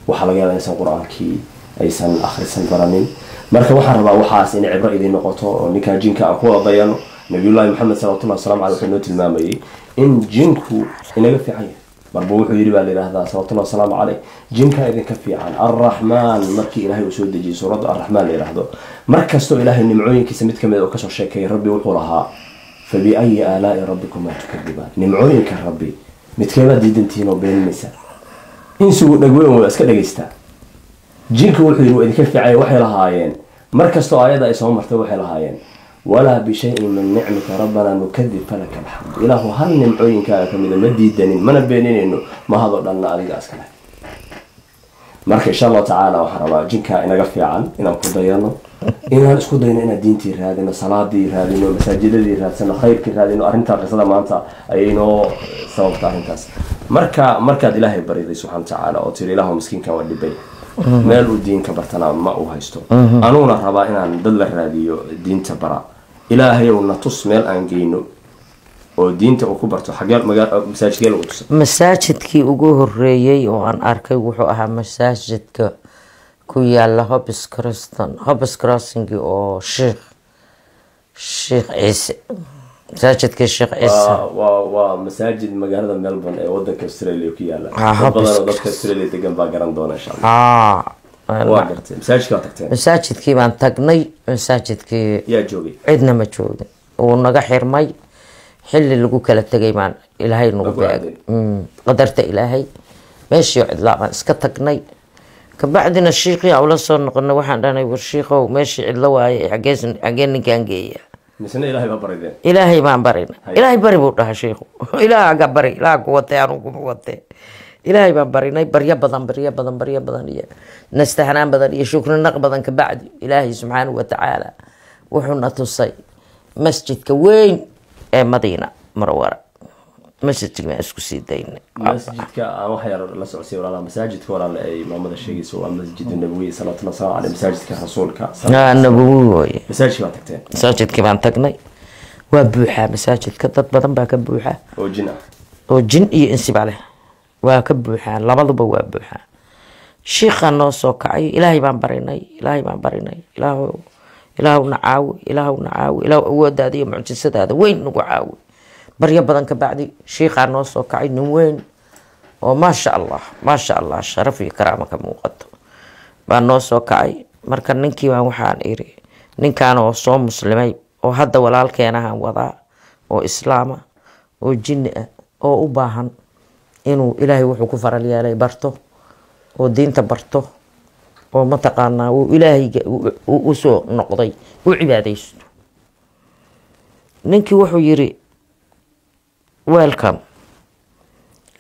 waxaa laga yaaba inaysan Qur-aankii aysan akhrisan baranin. Marka waxaan rabaa waxaas inay cibro idiin noqoto, oo ninkaa jinka aan ku wada dayano. Nabiyullaahi Maxamed salawatullahi wasalaamu caleyh wuxuu inoo tilmaamayay in jinku inaga fiican yahay. Marba wuxuu yidhi baa la yidhahdaa salawatullahi wasalaamu caleyh, jinka idinka fiican. Arraxmaan markii Ilaahay uu soo dejiyey suuradda Arraxmaan la yidhaahdo, mar kastoo Ilaahay nimcooyinkiisa mid kamid oo kasoo sheekeeyay, Rabbi wuxuu lahaa "Fabiayi aalaai rabbikumaa tukadibaan?" Nimcooyinka Rabbi midkeebaad diidantihiin oo beeninaysaa? Insigu dhagweyn waa iska dhegaystaa. Jinka wuxuu yidhi waa idinka fiicanya. Waxay lahaayeen mar kastoo aayadda ay soo martay, waxay lahaayeen "Walaa bishayin min nicmika rabbanaa nukadib falaka alxamd." Ilaahu hal nimcooyinkaaga kamida ma diidanin mana beeninayno, mahadoo dhanna adiga iskale. Marka insha Allahu tacaala waxaan rabaa jinka inaga fiican inaan ku dayano, inaan isku dayno inaan diintii raadino, salaadii raadino, masaajidadii raadsano, khayrkii raadino. Arrintaa qisada maanta ayay inoo sababta arrintaas. Marka markaad Ilaahay bariday subxana wa tacaala oo tiri "Ilaahu miskiinkan waa dhibay, meel uu diinka bartana ma uu haysto, anuuna rabaa inaan dad la raadiyo diinta bara, Ilaahayow na tus meel aan geyno oo diinta uu ku barto", xagee masaajidkee lagu tusay? Masaajidkii ugu horeeyey oo aan arkay wuxuu ahaa masaajidka ku yaala Hopp's Crossing, Hopp's Crossing, oo Sheekh Ciise, masaajidkii Sheekh Ciise. Waa masaajid magaalada Melbourne ee wadanka Australia ku yaala. Ah, dad badan oo Hopp's dadka Australia degan baa garan doona insha Allah. Waa gartay, masaajidka waa tagteen? Masaajidkii baan tagnay, masaajidkii. Yaa joogay? Cidna ma joogin, wuu naga xirmay xilli lagu kala tegay baan Ilaahay nagu Lagu beegay. aaday. Qadarta Ilaahay meeshii cidlaa baan iska tagnay. Kabacdina shiiqii aan ula soo noqonay, waxaan dhahnay, "War shiikow, meeshii cidlo waaye, xagee ninkaan geeya?" Misna Ilaahay baa barideen? Ilaahay baan barina. "Ilaahay bari," buu dhahaa shiikhu. "Ilaahaga bari, Ilaah ku watay, anugu kuma watee." Ilaahay baan barinay, baryo badan, baryo badan, baryo badan iyo nastahnaan badan iyo shukrinaq badan kabacdi, Ilaahay subxaanahu watacaala wuxuuna tusay masjidka weyn ee Madiina Murawara. Masjidkii baan isku sii daynay. Masjidka aan wax yar la socodsiy walaalaha, masaajidka walaala ay maamada sheegayso waa Masjid Nabawi salawatullahi wasalaamu caleyh, masaajidka rasuulka. Nabawi wooye. Masaajidka baa tagteen? Masaajidkii baan tagnay, waa buuxaa masaajidka, dad badan baa ka buuxa. Oo jin ah? Oo jin iyo insiba leh, waa ka buuxaan, labaduba waa buuxaan. Shiikaa noo soo kacay. Ilaahay baan barinay, Ilaahay baan barinay, Ilaahu, Ilaahuna caawi, Ilaahuna caawi, Ilaahu awoodaada iyo mucjisadaada weyn nagu caawi. Baryo badan ka bacdi shiikaa noo soo kacay, nin weyn oo maasha Allah, maasha Allah, sharaf iyo karaamo ka muuqato baa noo soo kacay. Marka ninkii baan waxaan iri, "Ninkaan oo soo muslimay oo hadda walaalkeenahan wadaa, oo islaama oo jinni ah, oo u baahan inuu Ilaahay wuxuu ku faral yeelay barto oo diinta barto, oo mataqaanaa uu Ilaahayga usoo noqday, u cibaadaysto." Ninkii wuxuu yiri, "Welcome."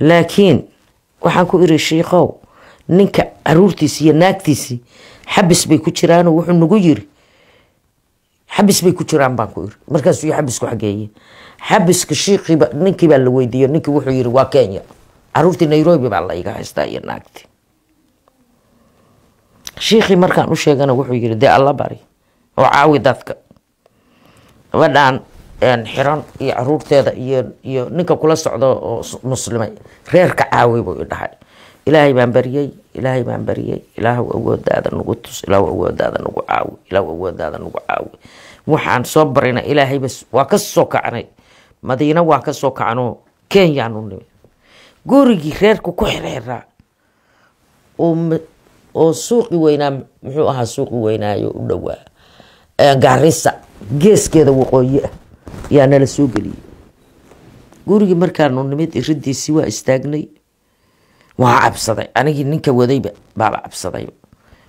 Laakiin waxaan ku iri, "Shiikow, ninka caruurtiisi iyo naagtiisii xabis bay ku jiraanoo wuxuu nagu yiri xabis bay ku jiraan," baan ku iri. Markaasuu yiri, "Xabisku xageeye?" Xabiska shiikiiba ninkii baa la weydiiyo. Ninkii wuxuu yiri, "Waa Kenya, caruurtii Nairobi baa la iga haystaa iyo naagtii." Shiikhii markaan u sheegana wuxuu yiri, dee Alla bari oo caawi dadka gabadhaan xiran iyo caruurteeda iyo ninka kula socdo oo muslimay, reerka caawi buu i dhahay. Ilaahay baan baryey, Ilaahay baan baryey. Ilaahu awoodaada nagu tus, Ilaahu awoodaada nagu caawi, Ilaahu awoodaada nagu caawi. Waxaan soo barina Ilaahay bas. Waa ka soo kacnay Madiina, waa ka soo kacnoo Kenyaanu nimi. Gurigii reerku ku xirxiraa oo suuqi weynaa, muxuu ahaa, suuqi weynaayo u dhowaa Gaarisa geeskeeda waqooyi ah, yaa nala soo geliyey. Gurigii markaanu nimid iridiisii waa istaagnay, waa cabsaday anigii ninka wadayba baaba cabsaday.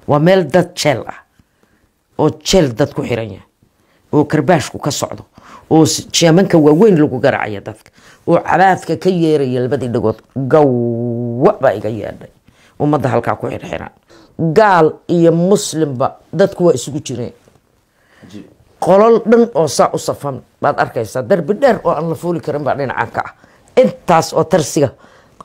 Waa meel dad jeel ah oo jeel dad ku xiran yahay oo karbaashku ka socdo oo jeemanka waaweyn lagu garacaya dadka oo cabaadka ka yeeraya labadii dhagood gawa baa iga yeedhay. Ummadda halkaa ku xirxiran, gaal iyo muslimba, dadku waa isugu jireen. Qolol dhan oo saa u safan baad arkaysaa, darbi dheer oo aan la fuuli karin baa dhinacan ka ah. Intaas oo tarsiga,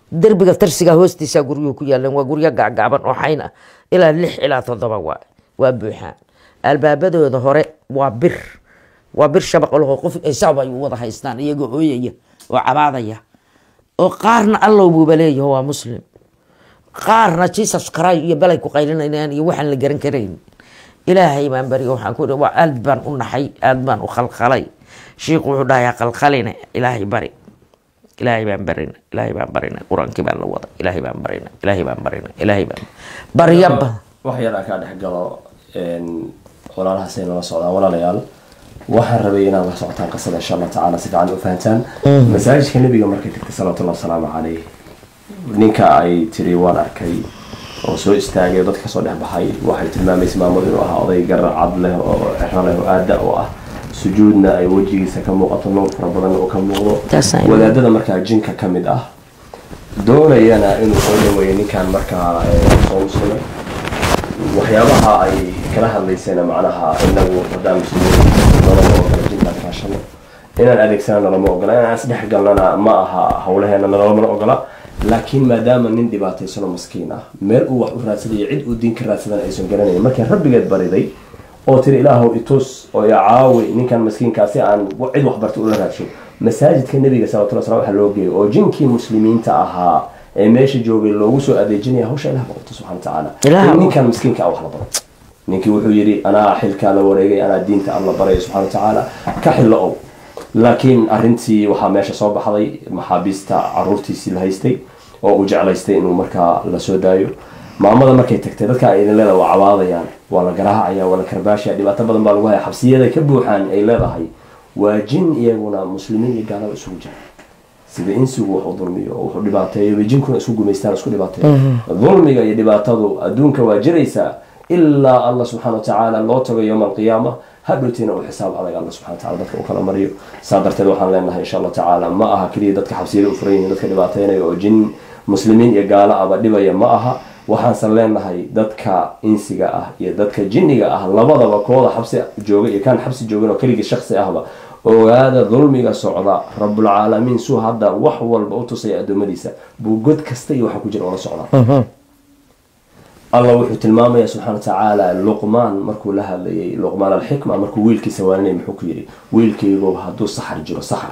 derbiga tarsiga hoostiisa guryuhu ku yaaleen. Waa guryo gaagaaban oo xayn ah, ilaa lix ilaa toddoba waa buuxaan. Albaabadooda hore waa bir, waa bir shabaq laho qof ay saab ay u wada haystaan, iyagoo ooyaya oo cabaadaya oo qaarna Allow buuba leeyaho, waa muslim, qaarna Jesus Christ iyo balay ku qaylinayaan iyo waxaan la garan karayn. Ilaahay baan bariga, waxaan ku waa aad baan u naxay, aad baan u khalkhalay. Shiikhu wuxuu dhahayaa, qalkhaline, Ilaahay bari. Ilaahay baan barina, Ilaahay baan barina, Qur-aankii baan la wada, Ilaahay baan barina, Ilaahay baan barina, Ilaahay baan baryaba. Wax yar aan kaa dhex galo, walaalahaas ay nala socdaan. Walaalayaal, waxaan rabay inaad la socotaan qisada insha Allah tacaala, si fiican u fahantaan. Masaajidka Nebiga markay tagtay salawatullahi wasalaamu calayh, ninka ay tiri waan arkay oo soo istaagay oo dadka kasoo dhex baxay, waxay tilmaamaysay maamadu inuu ahaa oday garar cad leh oo cero leh oo aada oo ah, sujuudna ay wejigiisa ka muuqato, nuur fara badan oo ka muuqdo. Wadaadada markaa jinka ka mid ah doonayana inuu soo dhaweeyo ninkan markaa soo muslimay, waxyaabaha ay kala hadlaysayna macnaha inagu haddaan muslimiin nalama ogola jinkaan kaashano, inaan adeegsana nalama ogola, inaan isdhex galnana ma aha howlaheena nalamana ogola. Laakiin maadaama nin dhibaataysano maskiin ah meel uu wax u raadsadayo, cid uu diin ka raadsadana aysan garanayn, markay Rabbigeed bariday oo tiri, Ilaahow itus oo i caawi ninkan maskiinkaa si aan cid wax barta ula raadsho, masaajidka Nebiga salawatullah slam waxaa loo geeyay oo jinkii muslimiinta ahaa ee meesha joogay loogu soo adeejinaya hawsha Ilah baqoto subxana watacaala in ninkan miskiinka ah wax la baro. Ninkii wuxuu yidhi, anaa xilkaa la wareegay, anaa diinta Alla baraya subxana watacaala, ka xillo ow. Laakiin arrintii waxaa meesha soo baxday maxaabiista caruurtiisii la haystay oo uu jeclaystay inuu markaa la soo daayo. Maamada markay tagtay, dadka ay idin leedahay waa cabaadayaan, waa la garaacaya, waa la karbaashaya, dhibaato badan baa lagu haya, xabsiyada ka buuxaan ay leedahay, waa jin iyaguna muslimiin iyo gaalaba isugu jira. Sida insigu wax u dulmiyo oo wuxuu dhibaateeyo bay jinkuna isku gumaystaan, isku dhibaateeyo. Dulmiga iyo dhibaatadu adduunka waa jiraysaa ilaa Allah subxaana watacaala loo tago yowma alqiyaama, hadhowtiina uu xisaab adag Alla subxana wataala dadka u kala mariyo. Saa darteed waxaan leenahay insha Allah tacaala, ma aha keliya dadka xabsiyada u furan yihiin dadka dhibaateynaya oo jin muslimiin iyo gaalo aba dhibaya ma aha. Waxaansan leenahay dadka insiga ah iyo dadka jinniga ah labadaba, kooda xabsi jooga iyo kaan xabsi joogin oo keligii shaksi ahba, ogaada dulmiga socda. Rabulcaalamiin suu hadda wax walba u tusaya addoommadiisa buu god kasta iyo waxa ku jira oola socdaa. Allah wuxuu tilmaamaya subxana watacaala Luqmaan markuu la hadlayay, Luqmaan alxikma, markuu wiilkiisa waaninay, muxuu ku yidhi? Wiilkaygo, hadduu saxar jiro, saxar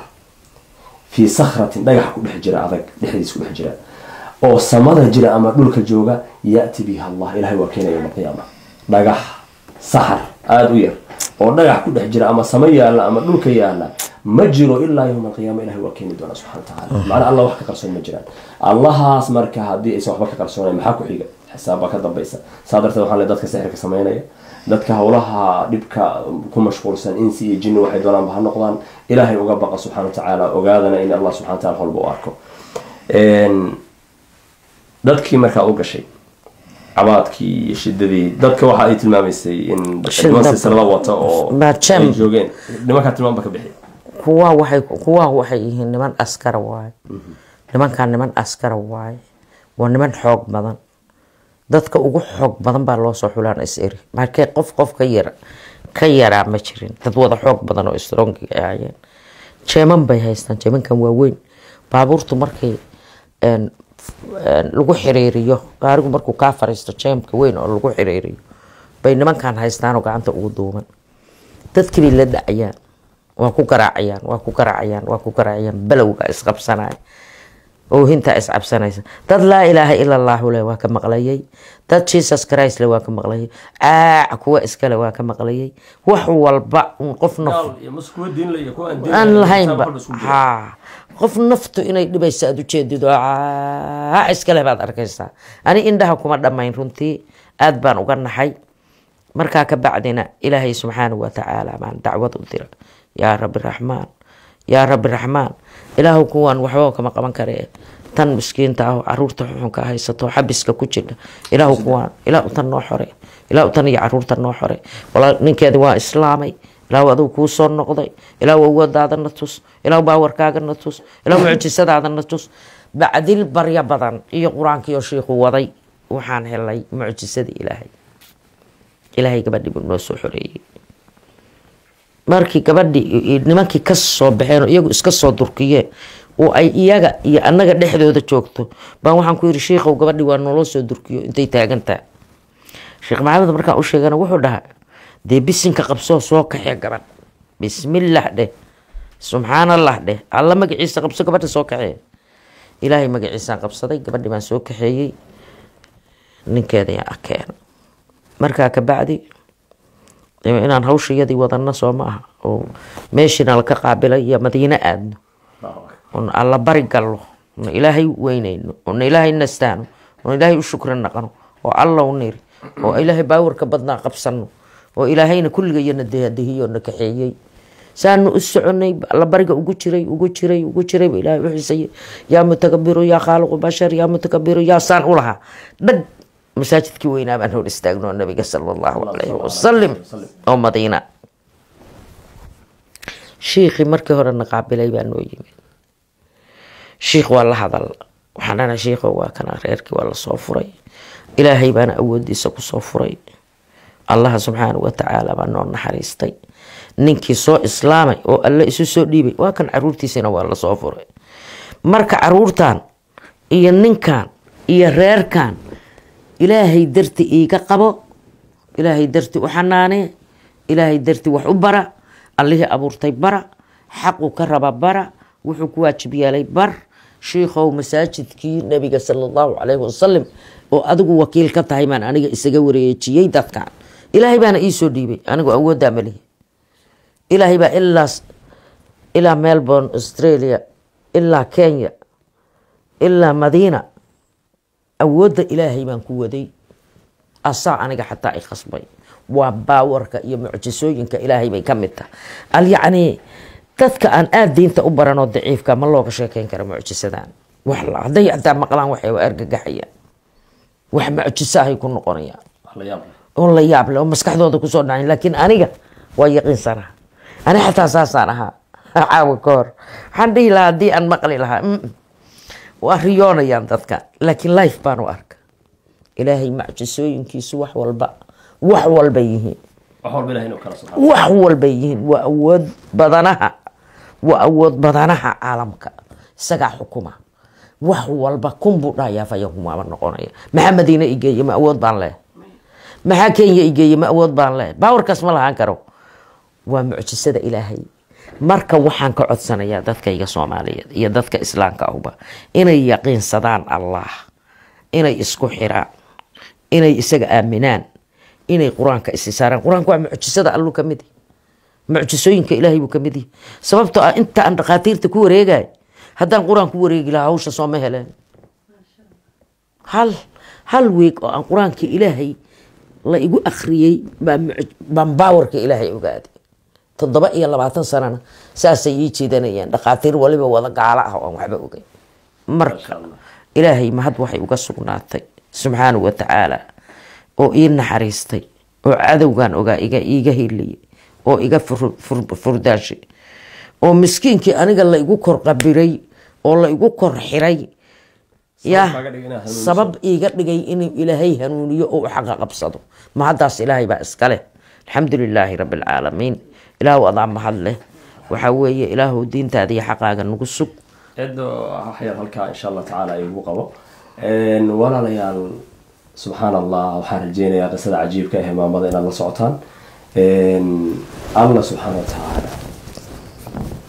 fii sakhratin, dhagax ku dhex jira adag dhexdiis ku dhex jira oo samada jira ama dhulka jooga, ya'ti biha Allah, Ilahay waa keenaya yowma alqiyaama. Dhagax saxar aada u yar oo dhagax ku dhex jira ama samo yaalla ama dhulka yaalla ma jiro ilaa yowma alqiyaama Ilahay waa keeni doonaa subxana watacaala. Macnaa Allah wax ka qarsoon ma jiraan. Allahaas marka haddii aysan waxba ka qarsoonayn, maxaa ku xiga? Xisaab baa ka dambaysa. Saa darteed waxaan leeyahay dadka sixirka samaynaya, dadka howlaha dhibka ku mashquulsan, insi iyo jinni waxay doonaanba ha noqdaan, Ilaahay uga baqa subxana watacaala, ogaadana in Allah subxana wataala walba u arko. Dadkii markaa u gashay cabaadkii iyo shidadii dadka, waxa ay tilmaamaysay in niman silsilada wata oo ay joogeen nimankaa, tilmaamba ka bixi. Kuwaa waxay yihiin niman askara waaye. Nimankaan niman askara waaye, waa niman xoog badan. Dadka ugu xoog badan baa loo soo xulaan is eri. Markee qof ka yara ka yaraa ma jirin, dad wada xoog badan oo strong ahaayeen. Jeeman bay haystaan, jeemankan waaweyn. Baabuurtu markay Lagu xiriiriyo gaarigu markuu kaa fariisto, jeemka weyn oo lagu xiriiriyo bay nimankan haystaan oo gacanta ugu duuban. Dadkii bay la dhacayaan, waa ku garaacayaan, waa ku garaacayaan, waa ku garaacayaan. Balowga isqabsanaya, oohintaa iscabsanaysa. Dad laa ilaaha ila allahu leh waa ka maqlayay, dad Jesus Christ leh waa ka maqlayay, caac kuwa iskale waa ka maqlayay, wax walba un qof naf aan lahaynba ha, qof naftu inay dhibaysa aad ujeedido caac iskale baad arkaysaa. Ani indhaha kuma dhammayn, runtii aad baan uga naxay. Markaa ka bacdina Ilaahay subxaanahu watacaala baan dacwad u dira: yaa Rabbi Raxmaan, yaa Rabbi Raxmaan, Ilaahu kuwan waxba kama qaban karee, tan miskiinta ah oo caruurta xuxunka haysato xabiska ku jidha, Ilaahu kuwaan, Ilaahu tan noo xore, Ilaahu tan iyo caruurta noo xore. Walaa ninkeedi waa islaamay, Ilaahu adigu kuu soo noqday, Ilaahu awoodaada na tus, Ilaahu baawarkaaga na tus, Ilaahu mucjisadaada na tus. Bacdil barya badan iyo qur-aankiioo shiikhu waday waxaan helay mucjisadii Ilaahay. Ilaahay gabadhii buu noo soo xoreeyey. Markii gabadhii nimankii ka soo baxeen oo iyagu iska soo durkiyeen oo ay iyaga iyo annaga dhexdooda joogto baan waxaan ku yidhi: shiikhow, gabadhii waa naloo soo durkiyo, intay taagantaa? Sheekh Maxamed markaan u sheegana wuxuu dhahay: dee bisinka qabsoo, soo kaxee gabadh, bismillah dheh, subxaan Allah dheh, Alla magaciisa qabso, gabadha soo kaxee. Ilaahay magaciisaan qabsaday, gabadhii baan soo kaxeeyey, ninkeeda yaa keena. Markaa ka bacdi inaan hawshayadii wadano soo ma aha oo meeshiina laka qaabilay iyo Madiine aadno oon Alla bari gallo oon Ilaahay weyneyno oon Ilaahay nastaano oon Ilaahay u shukri naqano oo Alla u niri oo Ilaahay baawarka badnaa qabsano oo Ilaahayna kulligayana dehiyo na kaxeeyey. Saanu u soconay, Alla bariga ugu jiray, ugu jiray, ugu jiray, Ilaahay u xisayay: yaa mutakabiru, yaa khaaliqu bashar, yaa mutakabiru, yaa saan u lahaa dhag. Masaajidkii weynaa baan hor istaagno nabiga sala allahu calayhi wasalim oo Madiina. Shiikhii markii hore na qaabilay baa noo yimid. Shiikh waa la hadal, waxaan dhahna: shiikho, waa kana reerkii waa lasoo furay, Ilaahay baana awoodiisa kusoo furay, Allaha subxaanahu watacaala baa noo naxariistay, ninkii soo islaamay oo Alle isu soo dhiibay waa kan, caruurtiisina waa lasoo furay. Marka caruurtan iyo ninkan iyo reerkan Ilaahay darti iiga qabo, Ilaahay darti u xanaanee, Ilaahay darti wax u bara, Allihii abuurtay bara, xaqu ka raba bara, wuxuu ku waajib yeelay bar. Shiikhow, masaajidkii nabiga sala allahu calayhi wasalam oo adigu wakiil ka tahay baan aniga isaga wareejiyey dadkan, Ilaahay baana ii soo dhiibay, anigu awooddaa malihi. Ilaahay baa ilaa Melbourne, Australia, ilaa Kenya, ilaa Madiina awoodda Ilaahay baan ku waday. Asaa aniga xataa i khasbay. Waa baawarka iyo mucjisooyinka Ilaahay bay ka mid tahay. Al yacni dadka aan aada diinta u baranoo daciifka ma looga sheekeyn kara mucjisadan. Wax hadday xataa maqlaan waxay argagaxayaan, wax mucjiso ahay ku noqonayaan oo la yaab leh oo maskaxdooda kusoo dhacayn. Laakiin aniga waa yaqiinsanaa, ani xataa saasaan ahaa. Caawa ka hor waxaan dhihi lahaa haddii aan maqli lahaa waa riyoonayaan dadka, laakiin life baan u arka. Ilaahay mucjisooyinkiisu wax walba, wax walba yihiin, wax walba yihiin. Waa awood badanaha, waa awood badanaha caalamka, isagaa xukuma wax walba. Kun buu dhahayaa fayakumaaba noqonaya. Maxaa Madiine igeeye? Ma awood baan leh? Maxaa Kenya igeeye? Ma awood baan leh? Baawarkaas ma lahaan karo. Waa mucjisada Ilaahay. Marka waxaan ka codsanayaa dadkayga Soomaaliyeed iyo dadka islaamka ahuba inay yaqiinsadaan Allah, inay isku xiraan, inay isaga aaminaan, inay qur-aanka isi saaraan. Qur-aanka waa mucjisada Alluu ka mid yahay, mucjisooyinka Ilaahay buu ka mid yahay. Sababtoo ah inta aan dhakhaatiirta ku wareegay haddaan qur-aan ku wareegi lahaa hawsha sooma heleen. Hal weeg oo aan qur-aanka Ilaahay la igu akhriyey baan baawarka Ilaahay ogaaday. 27 sanana saasay ii jeedanayaan dhakhaatiir waliba wada gaalo ah oo aan waxba ogeyn. Marka Ilaahay mahad waxay uga sugnaatay subxaanahu wa tacaala oo ii naxariistay oo cadowgan ogaa iga iiga hiliyey oo iga furdaashay oo miskiinkii aniga la igu kor qabiray oo la igu kor xiray ya sabab iiga dhigay inuu Ilaahay hanuuniyo oo u xaqa qabsado. Mahaddaas Ilaahay baa iska leh. Alxamdu lilaahi rabbi alcaalamiin. Ilaahu adaa mahad leh. Waxaa weeye, Ilaahu diintaada iyo xaqaaga nagu sug. Eedo, waxyar halkaa insha Allah tacaala igu qabo. Walaalayaal, subxaan Allah, waxaan rajeynayaa qisada cajiibka ah ee maamada inaad la socotaan. Allah subxaana wa tacaala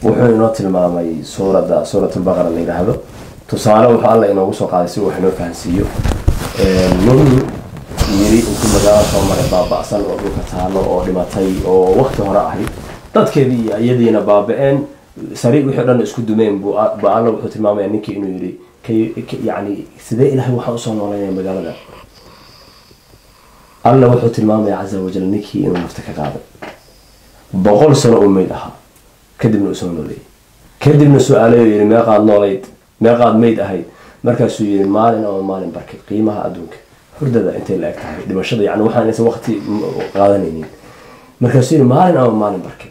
wuxuu inoo tilmaamay suuradda Suurat Albaqara la yidhaahdo. Tusaale wuxuu Alla inoogu soo qaaday si uu wax inoo fahansiiyo. Nin yiri intuu magaalo soo maray baaba'san oo dhulka taalo oo dhimatay oo waqti hore ahayd, dadkeedii iyo iyadiina baaba'een, sari wixii o dhan isku dumeen, buu ba Alla wuxuu tilmaamaya ninkii inuu yidhi yani sidee Ilaahay waxaan usoo nooleynaya magaalada? Alla wuxuu tilmaamaya caza wajal ninkii inuu nafta ka qaaday, 100 sano uu meyd ahaa, kadibna uu soo nooleeyey, kadibna su-aalay oo yidhi: "Meeqaad noolayd? Meeqaad meyd ahayd?" Markaasuu yidhi: "Maalin ama maalin barkay." Qiimaha adduunka hurdada intay la eg tahay dhimashada, yani waxaan aysan waqti qaadanaynin. Markaasuu yidhi: "Maalin ama maalin barkay."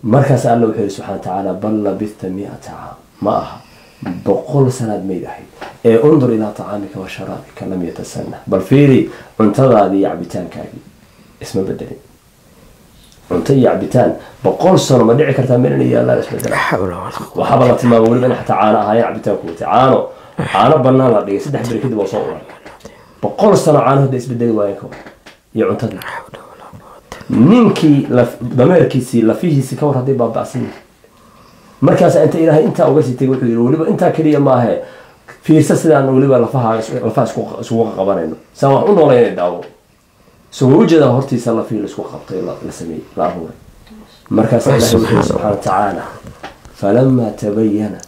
Markaas Alla wuxuu yidhi subxana wa tacaala: "Bal labithta 100 caam." Ma aha, 100 sanaad meyd ahayd ee undur ilaa tacaamika wa sharaabika lam yatasanah. Bal fiiri cuntadaadii iyo cabitaankaagii isma bedelin. Cunto iyo cabitaan 100 sano ma dhici kartaa meel inay yaallaan isbedelaan? Xawla walaa quwwata. Waxaaba la tilmaamay weliba in xataa caano ahaayeen cabitaanku watay, caano banaan la dhigay, 3 beri kadib waa soo uray. 100 sano caano hadda isbedeli waayeen, ka war iyo cuntadii? Xawla walaa quwwata. Ninkii dameerkiisii lafihiisii ka war hadday baaba'san yihiin? Markaas inta Ilaahay intaa uga sii tegay wuxuu yidhi weliba intaa keliya maahe, fiirsa sidaan weliba lafaha isugu qabanayno, saan wax u noolaynay daawo. Isagoo ujeedaa hortiisa lafihii laisku qabtay, la sameeyey, la abuuray. Markaas Ilaahay wuxuu yidhi subxaana wa tacaala: "Falama tabayana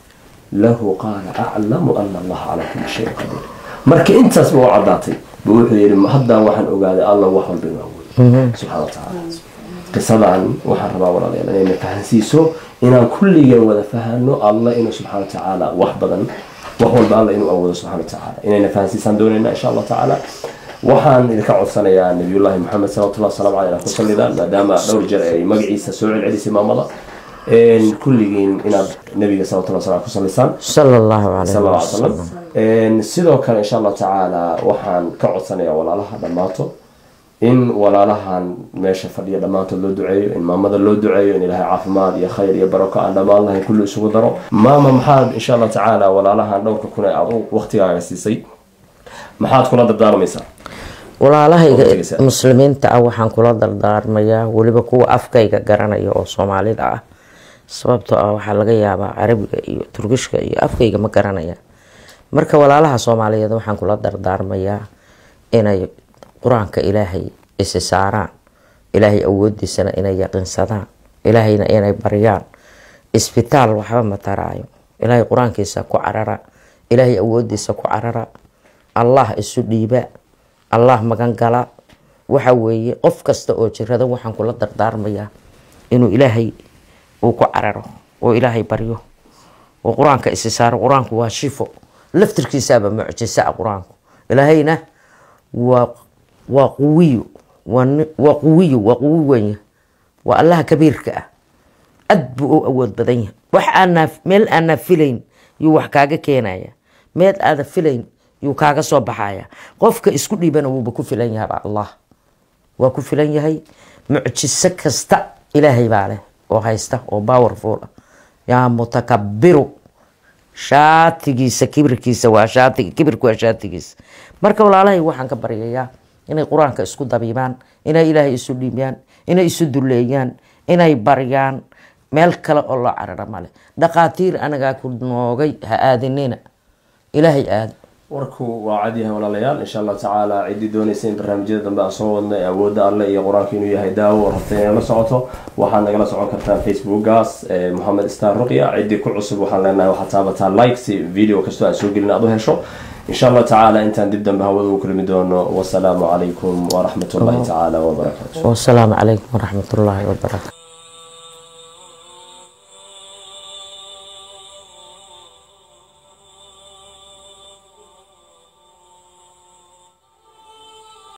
lahu qaala aclamu ana Allaha calaa kulli shayin qadiir." Marka intaas ba u caddaatay bu wuxuu yidhi: "Haddaan waxaan ogaaday Alla wax walba inuu awoodo subxaana wa tacaala." Qisadan waxaan rabaa, walaalayaal, inayna fahansiiso inaan kulligeen wada fahano Alla inuu subxaana wa tacaala wax badan, wax walba Alla inuu awoodo subxana wa tacaala, inayna fahansiisaan doonayna insha Allah tacaala. Waxaan idinka codsanayaa Nabiyullaahi Maxamed salawatullahi wasalaamu caleyh inaad ku sallidaan, maadaama dhowr jeer ay magaciisa soo celcelisay maamada. Kulligiin inaad nabiga salawatullahi wasalam ku sallisaan. Sala Allahu calayhi sal alla alay wasalam. Salam. Sidoo kale insha Allah tacaala waxaan ka codsanayaa walaalaha dhammaato in walaalahan meesha fadhiya dhammaantood loo duceeyo, in maamada loo duceeyo, in Ilaahay caafimaad iyo khayr iyo barako aan dhammaan lahayn kulli isugu daro. Maama, maxaad insha Allah tacaala walaalahan dhowrka kun ee aad u waqtigaaga siisay maxaad kula dardaarmaysaa? Walaalahayga Waqtigiisa. muslimiinta ah waxaan kula dardaarmayaa, weliba kuwa afkayga garanaya oo Soomaalida ah, sababtoo ah waxaa laga yaabaa Carabiga iyo Turkishka iyo afkayga ma garanaya. Marka walaalaha Soomaaliyeed waxaan kula dardaarmayaa inay Qur-aanka Ilaahay isi saaraan, Ilaahay awoodiisana inay yaqiinsadaan, Ilaahayna inay baryaan. Isbitaal waxba ma taraayo. Ilaahay Qur-aankiisa ku carara, Ilaahay awoodiisa ku carara, Allah isu dhiiba, Allah magan gala. Waxa weeye qof kasta oo jirada waxaan kula dardaarmayaa inuu Ilaahay uu ku cararo oo Ilaahay baryo oo Qur-aanka isi saaro. Qur-aanku waa shifo, laftirkiisaaba mucjiso ah Qur-aanku. Ilaahayna waa quwiyo, waa quwiyo, waa quwi weyn, waa Allaha kabiirka ah, aad buu u awood badan yahay. Wax aanaa meel aanaa filayn yuu wax kaaga keenaya, meel aada filayn yuu kaaga soo baxaya. Qofka isku dhiibana wuuba ku filan yahaba, Allah waa ku filan yahay. Mucjiso kasta Ilaahay baa leh oo haysta oo powerful ah. Yaa mutakabiru, shaatigiisa kibirkiisa waa shaatiga, kibirku waa shaatigiisa. Marka walaalahay waxaan ka baryayaa inay Qur-aanka isku dabiibaan, inay Ilaahay isu dhiibaan, inay isu duleeyaan, inay baryaan. Meel kale oo loo carara male. Dhaqaatiir anagaa ku noogay ha aadinina, Ilaahay aado. Warku waa cad yahay, walaalayaal. Insha Allah tacaala ciddii doonaysa in barnaamijyada dambe aan soo wadno ee awoodda Alle iyo Qur-aanka inuu yahay daawo rabta inay la socoto, waxaad nagala socon kartaan Facebookgaas Mohamed Star Ruqya. Ciddii ku cusub waxaan leenahay waxaad taabataa like si video kastoo aan soo gelin aad u hesho insha Allah tacaala. Intaan dib dambe hawada ugu kulmi doono, wasalaamu calaykum waraxmat ullahi tacaala wabarakaatu. Wasalaamu calaykum waraxmat ullaahi wabarakaatu.